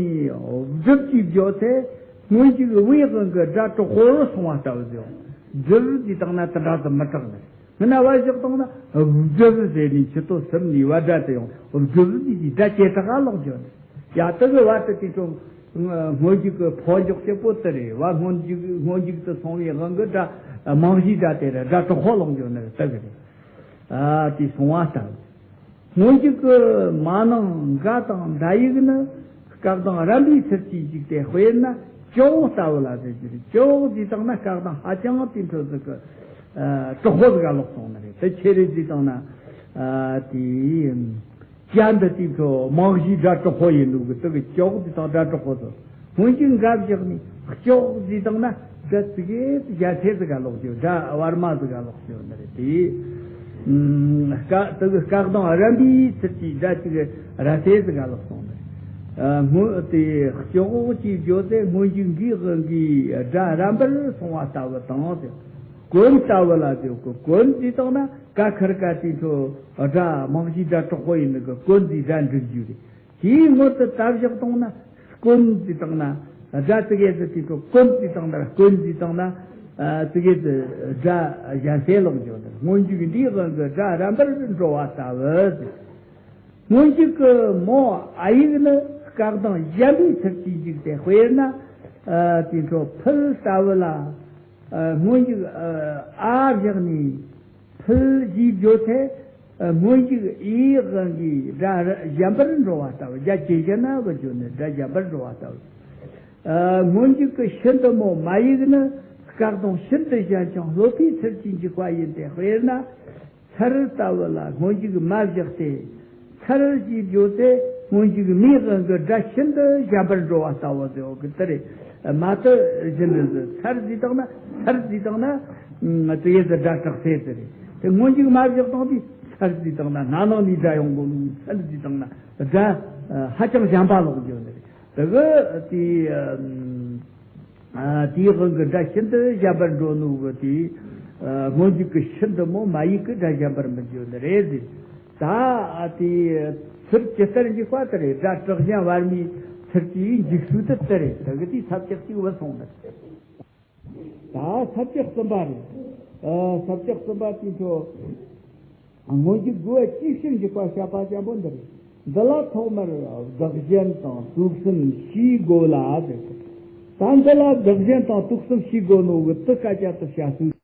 སྒྲུབ་ཅེས་བརྗོད་ཚེ། སྔོན་འཇུག་བའི་དབང་གིས་སྒྲ་དྲག་པོ་རུ་སོང་བ་ལྟ་བུ་ཟེར། སྒྲུབ་ཅེས་བཏང་ན་དེ་འདྲ་ཟིག་མི་དྲག་ནི། སྔོན་ན་བ་བཞག་བཏང་ན་སྒྲུབ་ཟེར་ནས་མཆུ་ཏོ་གསུམ་ནས་བ་སྒྲ་དེ་ཡང་སྒྲུབ་ཅེས་ཀྱི་སྒྲ་ཇེ་དྲག་ག་ལོག་འགྱོ་ནི། ཡ། དེ་གི་བར་དུ་དེ་ཚོ་སྔོན་འཇུག་གི་ཕོ་འཇོག་བྱེད་པོ་དེ་རེད། བ་སྔོན་འཇུག་སྔོན་འཇུག་ཏུ་སོང་བའི་དབང་གིས་སྒྲ་མང་གཞིའི་སྒྲ་དེ་རེད། སྒྲ་དྲག་པོ་ལོག་འགྱོ་ནི་རེད། དེ་གི་རེད། ཨ། དེ་སོང་བ་ལྟ་བུ། སྔོན་འཇུག་གི་མ་ནིང་འགའ་དང་འདའ་ཡིག་ནི་སྐད་གདངས་རན་པའི་ཚུལ་གྱིས་འཇུག་སྟེ། དཔེར་ན་ཇོ་བོ་ལྟ་བུ་ལ་ཟེར་གྱི་རེད། ཇོ་བོ་ཟེར་བཏང་ན་སྐད་གདངས་ཧ་ཅང་དེ་འཕྲོ་ཟིག་གི། ཨ། དྲག་པོ་ཟིག་ག་ལོག་སོང་ནི་རེད། དེ་ཆི་རེད་ཟེར་བཏང་ན། ཨ། དེ། ཇ་འདི་དེ་ཚོ་མང་གཞིའི་སྒྲ་དྲག་པོ་ཡིན་འདུག་གི། དེ་གི་ཇོ་བོ་དེ་དང་སྒྲ་དྲག་པོ་ཚོ། སྔོན་འཇུག་འགའ་བཞག་ནས་ལྕོག་ཟེར་བཏང་ན་སྒྲ་ཙི་གེ་ཙི་ག་ལོག་འགྱོ། སྒྲ་བར་མ་ཟིག་ག་ལོག་འགྱོ་ནི་རེད་དེ། ཨུམ། སྐད་དེ་གི་སྐད་གདངས་རན་པའི་ཚུལ་གྱིས་སྒྲ་ཙི་གེ་ར་ཏེ་ཟིག་ག་ལོག་སོང་ནི་རེད། ཨ། སྔོན་དེ་ལྕོག་ཅེས་བརྗོད་ཚེ། སྔོན་འཇུག་འགའི་དབང་གིས་སྒྲ་རན་པར་སོང་བ་ལྟ་བུ་དང་ཟེར། གོན་ལྟ་བུ་ལ་ཟེར་གོ། གོན་ཟེར་བཏང་ན་ཀ་ཁར་ཀ་དེ་ཚོ་སྒྲ་མང་གཞིའི་སྒྲ་དྲག་པོ་ཡིན་ནི་གི་གོན་ཟེར་སྒྲ་འབྲི་རྒྱུ་རེད། དེའི་སྔོན་དུ་ད་བཞག་བཏང་ན་སྐོན་ཟེར་བཏང་ན། སྒྲ་ཙི་གེ་ཙི་དེ་ཚོ་སྐོན་ཟེར་བཏང་ན། སྐོན་ཟེར་བཏང་ན། ཨ། ཙི་གེ་ཙི་སྒྲ་གཞན་སེལ་ལོག་འགྱོ་ནི། སྔོན་འཇུག་འདིའི་དབང་གིས་སྒྲ་རན་པར་འགྲོ་བ་ལྟ་བུ་ཟེར། སྔོན་འཇུག་གི་མོ་ཨ་ཡིག་ནི་སྐད་གདངས་ཞན་པའི་ཚུལ་གྱིས་འཇུག་སྟེ། དཔེར་ན། ཨ། དེ་ཚོ་ཕུལ་ལྟ་བུ་ལ། ཨ། སྔོན་འཇུག་ཨ་བཞག་ནས། ཕུལ་ཞེས་བརྗོད་ཚེ། སྔོན་འཇུག་ཨིའི་དབང་གིས་སྒྲ་ཞན་པར་འགྲོ་བ་ལྟ་བུ། རྒྱ་ཇེ་ཞན་ན་བུ་བརྗོད་ནས་སྒྲ་ཞན་པར་འགྲོ་བ་ལྟ་བུ། སྔོན་འཇུག་གི་ཤིན་ཏུ་མོ་མ་ཡིག་ནི་སྐད་གདངས་ཤིན་ཏུ་ཞན་ཞིང་ལྷོད་པའི་ཚུལ་གྱིས་འཇུག་པ་ཡིན་ཏེ། དཔེར་ན། ཚར་ལྟ་བུ་ལ་སྔོན་འཇུག་མ་བཞག་སྟེ། ཚར་ཞེས་བརྗོད་ཚེ། སྔོན་འཇུག་མའི་དབང་གིས་སྒྲ་ཤིན་ཏུ་ཞན་པར་འགྲོ་བ་ལྟ་བུ་ཟེར་བ་གི་དེ་རེད། མ་དུ་བཞིན་དུ་ཟེར། ཚར་ཟེར་བཏང་ན། ཚར་ཟེར་བཏང་ན། ཨ། དེ་ཡི་ཟེར་སྒྲ་དྲག་སེ་དེ་རེད། དེ་སྔོན་འཇུག་མ་བཞག་བཏང་དུས་ཚར་ཟེར་བཏང་ན་སྣ་ནང་ནས་སྒྲ་ཡོང་གོ་ནོ། ཚར་ཟེར་བཏང་ན་སྒྲ། ཨ། ཧ་ཅང་ཞན་པ་ལོག་འགྱོ་ནི་རེད། དེ་གི་དེ། ཨ། དེའི་དབང་གིས་སྒྲ་ཤིན་ཏུ་ཞན་པར་འགྲོ་ནོ་གི་དེ། ཨ། སྔོན་འཇུག་གི་ཤིན་ཏུ་མོ་མ་ཡིག་གིས་སྒྲ་ཞན་པར་མི་འགྱུར་ནི་རེད་ཟེར། ད་དེ་ཚུལ་ཇི་ལྟར་འཇུག་པ་དེ་རེད། སྒྲ་དྲག་ཞན་བར་མའི་ཚུལ་གྱིས་འཇུག་ཚུལ་དེ་དེ་རེད། དེ་གི་དེའི་ས་བཅད་གཅིག་བུད་སོང་ནི་རེད། ད་ས་བཅད་གསུམ་པ་རེད། ཨ། ས་བཅད་གསུམ་པ་དེ་ཚོ། སྔོན་འཇུག་དགོས་པ་ཅི་ཕྱིར་འཇུག་པ་བཤད་པ་ཅན་པོ་འདི་རེད། འདི་ལ་ཐོག་མར་བདག་གཞན་དང་དུག་གསུམ་ཤེས་དགོས་ལ་ཟེར། ད་འདི་ལ་བདག་གཞན་དང་དུག་གསུམ་ཤེས་དགོས་ནོ་གི་དུ་སྐད་ཆ་དུ་བཤད་སྲོལ་